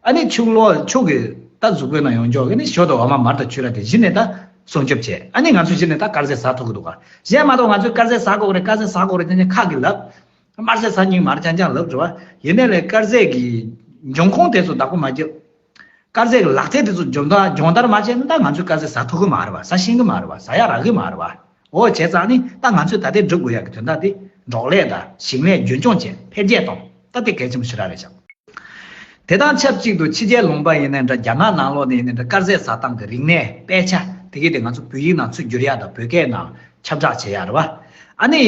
ཨ་ནི་ཕྱུགས་ལོག་ཕྱུགས་ཀྱི་ད་གཟུགས་པོའི་ནང་ཡོང་ཆོག་གི་ནི་ཞོ་དང་འོ་མ་མར་དང་ཕྱུར་ར་དེ་གཞི་ནས་ད་སྲུང་སྐྱོབ་བྱས། ཨ་ནི་ང་ཚོ་གཞི་ནས་ད་དཀར་ཟས་ཟ་ཐུབ་ཀྱི་འདུག་ག་གཞན་མ་གཏོགས་ང་ཚོས་དཀར་ཟས་ཟ་དགོས་རེད། དཀར་ཟས་ཟ་དགོས་རེད་ཅེས་ཁ་གིས་ལབ། དམར་ཟས་ཟ་སྙིང་མ་རེད་ཅང་ཅང་ལབ་རེད་བ། ཡིན་ནའི་ལས་དཀར་ཟས་ཀྱི་འབྱུང་ཁུངས་དེ་ཚོ་བདག་པོ་མ་བརྒྱབ། དཀར་ཟས་ཀྱི་ལག་རྩལ་དེ་ཚོ་སྦྱོང་བརྡར་སྦྱོང་བརྡར་མ་བྱས་ན་ད་ང་ཚོས་དཀར་ཟས་ཟ་ཐུབ་ཀྱི་མ་རེད་བ། ཟ་ཤེས་ཀྱི་མ་རེད་བ། ཟ་ཡ་རག་གི་མ་རེད་བ། འོ་བྱས་ཙང་ནི་ད་ང་ཚོས་ད་ལྟའི་སྒྲུབ་དགོས་ཡག་གི་དོན་དག་དེ་འབྲོག་ལས་དང་ཞིང་ལས་རྒྱུན་འཁྱོངས་བྱས་འཕེལ་རྒྱས་གཏོང་ད་དེ་གལ་ཆེན་པོ་ཞེ་དྲག་རེད་ཤག་དེ་དང་ཆབས་ཅིག་ཏུ་ཕྱི་རྒྱལ་ལུང་པ་ཡིན་ནའི་འདྲ། རྒྱ་ནག་ནང་ལོགས་ནས་ཡིན་ནའི་འདྲ། དཀར་ཟས་ཟ་སྟངས་ཀྱི་རིག་གནས་དཔེ་ཆ་དེ་གས་དེ་ང་ཚོ་བོད་ཡིག་ནང་ཚུར་བསྒྱུར་ཡག་དང་བོད་སྐད་ནང་ཁྱབ་བསྒྲགས་བྱེད་ཡག་རེད་བ། ཨ་ནི་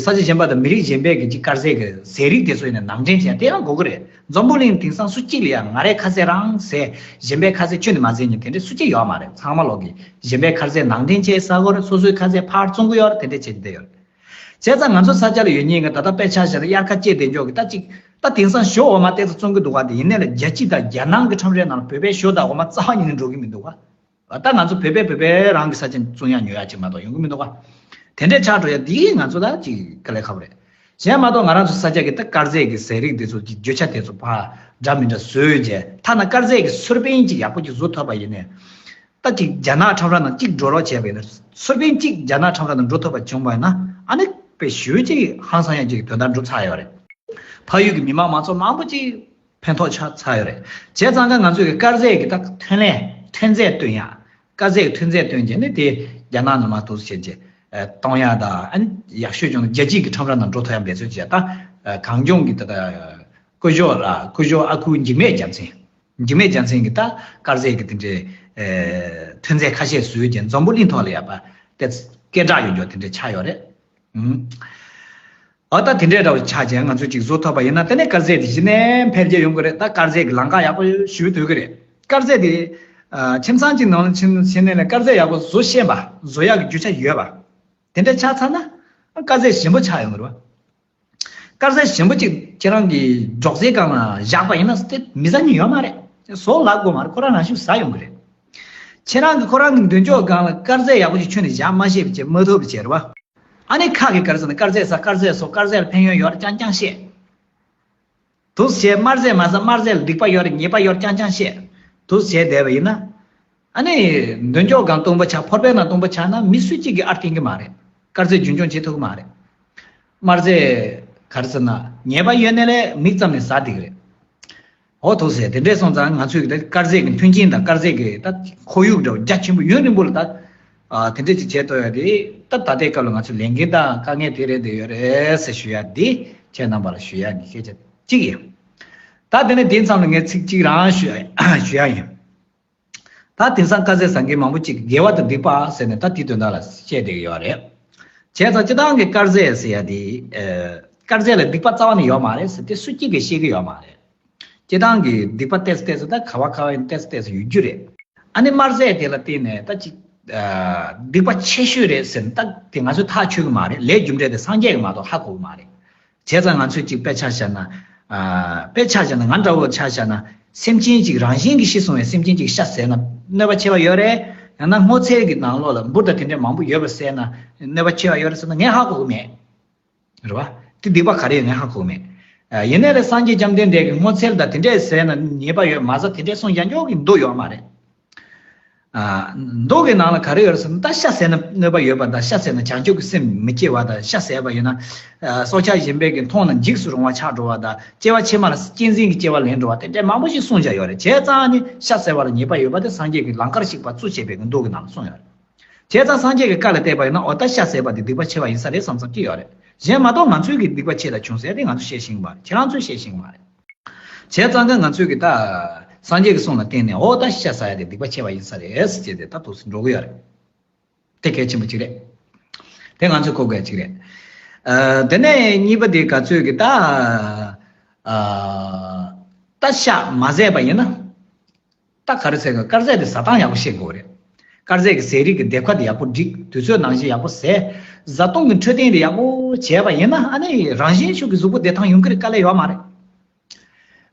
ས་ཆ་གཞན་པ་དང་མི་རིགས་གཞན་པའི་གི་ཅིག་དཀར་ཟས་ཀྱི་ཟས་རིགས་དེ་ཚོ་ཡིན་ན་ནང་འདྲེན་བྱས་དེ་ཡང་དགོས་ཀྱི་རེད། འཛམ་བུ་གླིང་དེང་སང་སུ་གཅིག་ལ་ཡང་ང་རའི་ཁ་ཟས་རང་ཟས་གཞན་པའི་ཁ་ཟས་ཁྱོན་ནས་མ་ཟས་མཁན་དེ་འདྲ་སུ་གཅིག་ཡོད་མ་རེད། ཚང་མ་ལོག་གི་གཞན་པའི་ཁ་ཟས་ནང་འདྲེན་བྱས་ཟ་གི་ཡོད་རེད། སོ་སོའི་ཁ་ཟས་ཕར་བཙོང་གི་ཡོད་རེད། དེ་འདྲ་བྱེད་ཀྱི་བསྡད་ཡོད་རེད། བྱས་ཙང་ང་ཚོ་ས་ཆ་ལ་ཡོད་མཁན་གྱི་ད་ལྟ་དཔེ་ཆ་བཞག་ན་དབྱར་ཁ་སྐྱེས་བསྡད་འཇོག་གི་ད་ཅིག་ད་དེང་སང་ཞོ་འོ་མ་ཏོག་ཙམ་བཙོང་གི་འདུག་ག་དེ་ཡིན་ནའི་ལས་རྒྱལ་སྤྱི་དང་རྒྱལ་ནང་གི་ཁྲོམ་རའི་ནང་ལ་བོད་པའི་ཞོ་དང་འོ་མ་རྩ་བ་ཉིད་ནས་འགྲོ་གི་མི་འདུག་ག་ད་ང་ཚོ་བོད་པས་བོད་པའི་རང་གི་ས་ཆ་བཙོང་ཡག་ཉོ་ཡག་ཅིག་མ་གཏོགས་ཡོང་གི་མི་འདུག་ག་དེ་འདྲའི་ཆགས་འགྲོ་ཡ་འདི་ང་ཚོ་ད་ཅིག་དཀའ་ལས་ཁག་པོ་རེད། གཞན་མ་གཏོགས་ང་རང་ཚོ་ས་ཆ་གི་ད་དཀར་ཟས་ཀྱི་ཟས་རིགས་འདི་ཚོ་གི་རྒྱུ་ཆ་དེ་ཚོ་ཕར་འདྲ་མི་འདྲ་བཟོས་རྗེས་ཐ་ན་དཀར་ཟས་ཀྱི་སུར་པན་ཅིག་ཡག་པོ་ཅིག་བཟོ་ཐུབ་པ་ཡིན་ནའི། ད་ཅིག་རྒྱ་ནག་ཁྲོམ་ར་ནང་གཅིག་འགྲོ་རོགས་བྱས་པ་ཡིན་ན། སུར་པན་གཅིག་རྒྱ་ནག་ཁྲོམ་ར་ནང་འགྲོ་ཐུབ་པ་བྱུང་བ་ཡིན་ན་ཨ་ནི་དཔེ་ཞེ་པོ་ཅིག་ཧང་སང་ཡག་ཅིག་དོན་དག་འགྲུབ་ཚར་ཡོད་རེད། ཕ་ཡུལ་གྱི་མི་མང་མང་ཚོགས་མང་པོ་ཅིག་ཕན་ཐོགས་ཆགས་ཚར་ཡོད་རེད། བྱས་ཙང་ཀ་ང་ཚོས་ཀྱི་དཀར་ཟས་ཀྱི་ད་ཐོན་ལས་ཐོན་རྫས་བཏོན་ཡག་དཀར་ཟས་ཀྱི་ཐོན་རྫས་བཏོན་རྗེས་ནི་དེ་རྒྱ་ནག་ནང་མར་འདུག་སེ་བྱས་རྗེས་གཏོང་ཡག་དང་ཨ་ནི་ཡག་ཤོས་བྱུང་ན་རྒྱལ་སྤྱི་གི་ཁྲོམ་ར་ནང་འགྲོ་ཐུབ་ཡག་འབད་བརྩོན་བྱས། ད་གངས་ལྗོངས་ཀྱི་ད་ལྟ་སྐུ་ཞབས་ལ་སྐུ་ཞབས་ཨ་ཁུ་འཇིགས་མེད་རྒྱལ་མཚན། འཇིགས་མེད་རྒྱལ་མཚན་གྱིས་ད་དཀར་ཟས་ཀྱི་དེ་འདྲའི་ཐོན་རྫས་ཁ་ཤས་བཟོས་རྗེས་འཛམ་བུ་གླིང་ཐོག་ལ་ཡག་པ་དེ་སྐད་གྲགས་ཡོང་རྒྱུ་དེ་འདྲ་ཆགས་ཡོད་རེད། འོ་ད་དེ་འདྲའི་འདྲ་བོ་ཆགས་རྗེས་ང་ཚོས་ཅིག་བཟོ་ཐུབ་པ་ཡིན་ན་དེ་ནས་དཀར་ཟས་དེ་གཞི་ནས་འཕེལ་རྒྱས་ཡོང་གི་རེད། ད་དཀར་ཟས་ཀྱི་ལམ་ཁ་ཡག་པོ་ཞེ་པོ་སྟོན་གི་རེད། དཀར་ཟས་དེ་ཁྱིམ་ཚང་གཅིག་ནང་ལ་ཕྱིན་ཕྱིན་ནས་ལས་དཀར་ཟས་ཡག་པོ་བཟོ་ཤེས་པ། བཟོ་ཡག་གི་རྒྱུ་ཆ་ཡོད་པ། དེ་འདྲ་ཆགས་ཚར་ན་དཀར་ཟས་ཞིམ་པོ་ཆགས་ཡོང་གི་རེད་བ། དཀར་ཟས་ཞིམ་པོ་ཅིག་ཁྱེད་རང་གི་སྒྲོག་ཙེའི་སྒང་ལ་བཞག་པ་ཡིན་ན་དེ་མི་ཟ་མཁན་ཡོད་མ་རེད། ཟོ་ལབ་དགོས་མ་རེད། ཁོ་རང་རང་ཤུགས་ཟ་ཡོང་གི་རེད། ཁྱེད་རང་གི་ཁོ་རང་གི་མདུན་ཅོག་སྒང་ལ་དཀར་ཟས་ཡག་པོ་ཅིག་ཁྱོན་ནས་བཞག་མ་ཤེས་པ་བྱས་མ་ཐུབ་པ་བྱས་རེད་བ། ཨ་ནི་ཁ་གི་དཀར་ཟས་ན་དཀར་ཟས་ཟ། དཀར་ཟས་ཟོ། དཀར་ཟས་ལ་ཕན་ཡོན་ཡོད་རེད་རྐྱང་རྐྱང་བཤད། དུ་བྱས་དམར་ཟས་མ་ཟ། དམར་ཟས་ལ་སྡིག་པ་ཡོད་རེད། ཉེས་པ་ཡོད་རེད་རྐྱང་རྐྱང་བཤད། དུ་བྱས་བསྡད་པ་ཡིན་ན། ཨ་ནི་མདུན་ཅོག་སྒང་སྟོང་པ་ཆགས། ཕོར་པའི་ནང་སྟོང་པ་ཆགས་ན་མི་སུ་གཅིག་གིས་ཨར་བསྟན་གི་མ་རེད། དཀར་ཟས་རྒྱུན་འཁྱོངས་བྱེད་ཐུབ་གི་མ་རེད། དམར་ཟས་ག་རེ་ཟེར་ན་ཉེས་པ་ཡོད་ནའི་ལས་མིག་བཙུམ་ནས་ཟ་བསྡད་གི་རེད། འོ་ཐུགས་ཟེར། དེ་འདྲས་སོང་ཙང་ང་ཚོས་ཀྱི་ད་དཀར་ཟས་ཀྱི་མཐུན་རྐྱེན་དང་དཀར་ཟས་ཀྱི་ད་ཁོར་ཡུག་འདྲ་བོ་རྒྱ་ཆེན་པོ་ཡུན་རིང་པོ་ལ་ད་ཨ་དེ་འདྲས་ཅིག་བྱེད་ཐུབ་ཡ་དེ་ད་ད་ལྟའི་སྐབས་ལ་ང་ཚོའི་ལས་འགན་དང་དཀའ་ངལ་དེ་རེད་དེ་ཡོད་རེད་ཟེར་ཞུ་ཡ་འདི་ཁྱེད་རྣམ་པ་ལ་ཞུ་ཡ་གི་སྐད་ཆ་གཅིག་ཡིན། ད་དེ་ནས་དེ་མཚམས་ལ་ངས་ཚིག་གཅིག་རང་ཞུ་ཡ་ཞུ་ཡ་ཡིན། ད་དེང་སང་དཀར་ཟས་ཟ་མཁན་མང་པོ་ཅིག་དགེ་བ་དང་སྡིག་པ་ཟེར་ནས་ད་དེའི་དོན་དག་ལ་བཤད་བསྡད་ཀྱི་ཡོད་རེད། བྱས་ཙང་སྤྱིར་བཏང་གི་དཀར་ཟས་ཟེར་ཡ་དེ་ཨ་དཀར་ཟས་ལ་སྡིག་པ་རྩ་བ་ནས་ཡོད་མ་རེད་ཟེར་དེ་སུ་གཅིག་གིས་ཤེས་ཀྱི་ཡོད་མ་རེད། སྤྱིར་བཏང་གི་སྡིག་པ་ཏོག་ཙམ་ཏོག་ཙམ་ད་ག་བ་ག་བ་ཡིན་ཏོག་ཙམ་ཏོག་ཙམ་ཡོད་རྒྱུ་རེད། ཨ་ནི་དམར་ཟས་དེ་ལ་བརྟེན་ནས་ད་ཅིག་ཨ་སྡིག་པ་ཆེ་ཤོས་རེད་ཟེར་ན་ད་དེ་ང་ཚོས་ཐག་ཆོད་གི་མ་རེད། ལས་རྒྱུ་འབྲས་དེ་སངས་རྒྱས་ཀྱིས་མ་གཏོགས་ཧ་གོ་གི་མ་རེད། བྱས་ཙང་ང་ཚོས་ཅིག་དཔེ་ཆ་བཞག་ན། ཨ་དཔེ་ཆ་བཞག་ན་ང་འདྲ་བོ་ཆ་བཞག་ན། སེམས་ཅན་ཅིག་རང་བཞིན་གྱིས་ཤི་སོང་བའི་སེམས་ཅན་ཅིག་ཤ་ཟས་ན་གནོད་པ་ཆེ་བ་ཡོད་རེད། ཡང་ན་སྔོ་ཚལ་གྱི་ནང་ལོགས་ལ་འབུ་དང་དེ་འདྲའི་མང་པོ་ཡོད་པ་ཟས་ན་གནོད་པ་ཆེ་བ་ཡོད་རེད་ཟེར་ན་ངས་ཧ་གོ་གི་མེད། རེད་བ། དེ་སྡིག་པ་ག་རེ་ཡོད་ངས་ཧ་གོ་གི་མེད། ཨ་ཡིན་ནའི་ལས་སངས་རྒྱས་བཅོམ་ལྡན་འདས་ཀྱིས་སྔོ་ཚལ་དང་དེ་འདྲས་ཟས་ན་ཉེས་པ་ཡོད་མ་ཟ་དེ་འདྲས་གསུངས་ཡང་འཇོག་གི་མདོ་ཡོད་མ་རེད། ཨ་མདོ་གི་ནང་ལ་ག་རེ་ཡོད་རེད་ཟེར་ན་ད་ཤ་ཟས་ན་གནོད་པ་ཡོད་པ་དང་ཤ་ཟས་ན་བྱང་ཆུབ་ཀྱི་སེམས་མི་སྐྱེ་བ་དང་ཤ་ཟས་པ་ཡིན་ན་ཨ་སྲོག་ཆགས་གཞན་པའི་གི་མཐོང་ན་འཇིགས་སུ་རུང་བ་ཆགས་འགྲོ་བ་དང་སྐྱེ་བ་ཕྱི་མ་ལ་གཅན་གཟན་གྱི་སྐྱེ་བ་ལེན་འགྲོ་བ་དེ་འདྲས་མང་པོ་ཞིག་གསུངས་བཞག་ཡོད་རེད། བྱས་ཙང་ནི་ཤ་ཟས་པ་ལ་ཉེས་པ་ཡོད་པ་དེ་སངས་རྒྱས་ཀྱིས་ལང་ཀར་གཤེགས་པ་གཙོ་བྱས་པའི་གི་མདོ་གི་ནང་ལ་གསུངས་ཡོད་རེད། བྱས་ཙང་སངས་རྒྱས་ཀྱི་བཀའ་ལ་བལྟས་པ་ཡིན་ན་འོ་ད་ཤ་ཟས་པ་དེ་སྡིག་པ་ཆེ་བ་ཡིན་ས་རེད་བསམ་བསམ་གྱི་ཡོད་རེད། གཞན་མ་གཏོགས་ང་ཚོའི་གི་སྡིག་པ་ཆེ་དང་ཆུང་ཟེར་དེ་ང་ཚོ་བཤད་ཤེས་ཀྱི་མ་རེད། ཁྱེད་རང་ཚོས་བཤད་ཤེས་ཀྱི་མ་རེད། བྱས་ཙང་ཀ་ང་ཚོས་གི་ད་སངས་རྒྱས་ཀྱི་གསུང་ལ་བརྟེན་ནས་འོ་ད་ཤ་ཟ་ཡ་དེ་སྡིག་པ་ཆེ་བ་ཡིན་ས་རེད་ཟེར་ཏེ་ད་ཐུགས་སུ་འགྲོ་གི་ཡོད་རེད། དེ་གལ་ཆེན་པོ་གཅིག་རེད། དེ་ང་ཚོས་གོ་དགོས་ཡ་གཅིག་རེད། ཨ་དེ་ནས་གཉིས་པ་དེ་ག་ཚོད་གི་ད་ཨ་ད་ཤ་མ་ཟས་པ་ཡིན་ན། ད་ག་རེ་ཟེར་གི་དཀར་ཟས་དེ་ཟ་སྟངས་ཡག་པོ་ཤེས་དགོས་རེད། དཀར་ཟས་ཀྱི་ཟས་རིགས་ཀྱི་སྡེབ་ཁ་དེ་ཡག་པོ་སྒྲིག་དུས་ཚོད་ནང་བཞིན་ཡག་པོ་ཟས། བཟའ་བཏུང་གི་འཕྲོད་བསྟེན་དེ་ཡག་པོ་བྱས་པ་ཡིན་ན་ཨ་ནི་རང་བཞིན་ཤུགས་ཀྱིས་གཟུགས་པོ་བདེ་ཐང་ཡོང་གི་རེད་དཀའ་ལས་ཡོད་མ་རེད།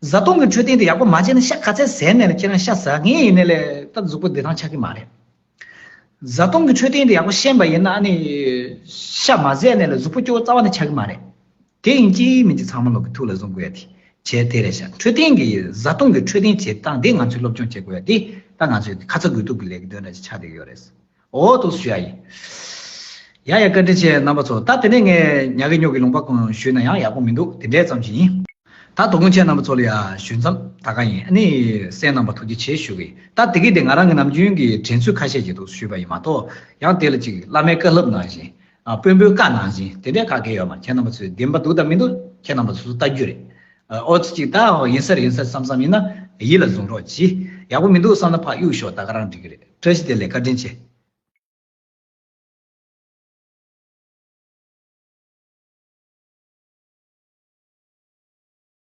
བཟའ་བཏུང་གི་འཕྲོད་བསྟེན་དེ་ཡག་པོ་མ་བྱས་ན་ཤ་ག་ཚད་ཟས་ནས་ལ་ཁྱེད་རང་ཤ་ཟ་ངེས་ཡིན་ནའི་ལས་ད་གཟུགས་པོ་བདེ་ཐང་ཆགས་ཀྱི་མ་རེད། བཟའ་བཏུང་གི་འཕྲོད་བསྟེན་དེ་ཡག་པོ་ཤེས་པ་ཡིན་ན་ཨ་ནི་ཤ་མ་ཟས་ནས་ལ་གཟུགས་པོ་སྐྱོ་བོ་རྩ་བ་ནས་ཆགས་ཀྱི་མ་རེད། དེ་ཡིན་གཅིག་མིན་གཅིག་ཚང་མ་ལོག་གི་ཐུགས་ལ་བཟུང་དགོས་ཡ་དེ་བྱས་དེ་རེད་ཤག་འཕྲོད་བསྟེན་གྱི་བཟའ་བཏུང་གི་འཕྲོད་བསྟེན་བྱེད་སྟངས་དེ་ང་ཚོས་སློབ་སྦྱོང་བྱེད་དགོས་ཡ་དེ་ད་ང་ཚོས་ཁ་ཚ་དགོས་གཏུག་གི་ལས་ཀྱི་དོན་འདྲ་ཞིག་ཆགས་བསྡད་ཡོད་རེད། འོ་ཐུགས་སུ་ཞུ་ཡ་ཡིན། ཡ་ཡ་བཀའ་དྲིན་ཆེ་རྣམ་པ་ཚོ། ད་དེ་ནས་ངས་ཉག་གི་ཉོག་གི་ལུང་པ་གང་ཞུས་ན་ཡང་ཡག་པོ་མི་འདུག་དེ་འདྲའི་ཙམ་ཞིག་ཡིན། ད་དོ་དགོང་ཁྱེད་རྣམ་པ་ཚོ་ལ་ཡ་ཞུ་མཚམས་ད་ག་ཡིན། ཨ་ནི་གསན་གནང་བ་ཐུགས་རྗེ་ཆེ་ཞུ་གི། ད་དེ་གི་དེ་ང་རང་གི་ནམ་རྒྱུན་གྱི་དྲན་ཚུལ་ཁ་ཤས་ཅིག་ཏུ་ཞུས་པ་ཡིན་མ་གཏོགས་ཡང་དེ་ལ་ཅིག་བླ་མའི་བཀའ་སློབ་ནང་བཞིན་ཨ་དཔོན་པོའི་བཀའ་ནང་བཞིན་དེ་འདྲའི་ག་གེ་ཡོད་མ་རེད། ཁྱེད་རྣམ་པ་ཚོས་བདེན་པ་འདུག་དང་མི་འདུག་ཁྱེད་རྣམ་པ་ཚོས་ལྟ་རྒྱུ་རེད། ཨ་ཨོ་ཙི་ཅིག་ད་ཡིན་ས་རེད་ཡིན་ས་རེད་བསམ་བསམ་ཡིན་ན་ཡིད་ལ་བཟུང་རོགས་གྱིས། ཡག་པོ་མི་འདུག་བསམ་ན་ཕར་གཡུག་ཞོག་ད་ག་རང་འགྲིག་གི་རེད། བཀྲ་ཤིས་བདེ་ལེགས། བཀའ་དྲིན་ཆེ།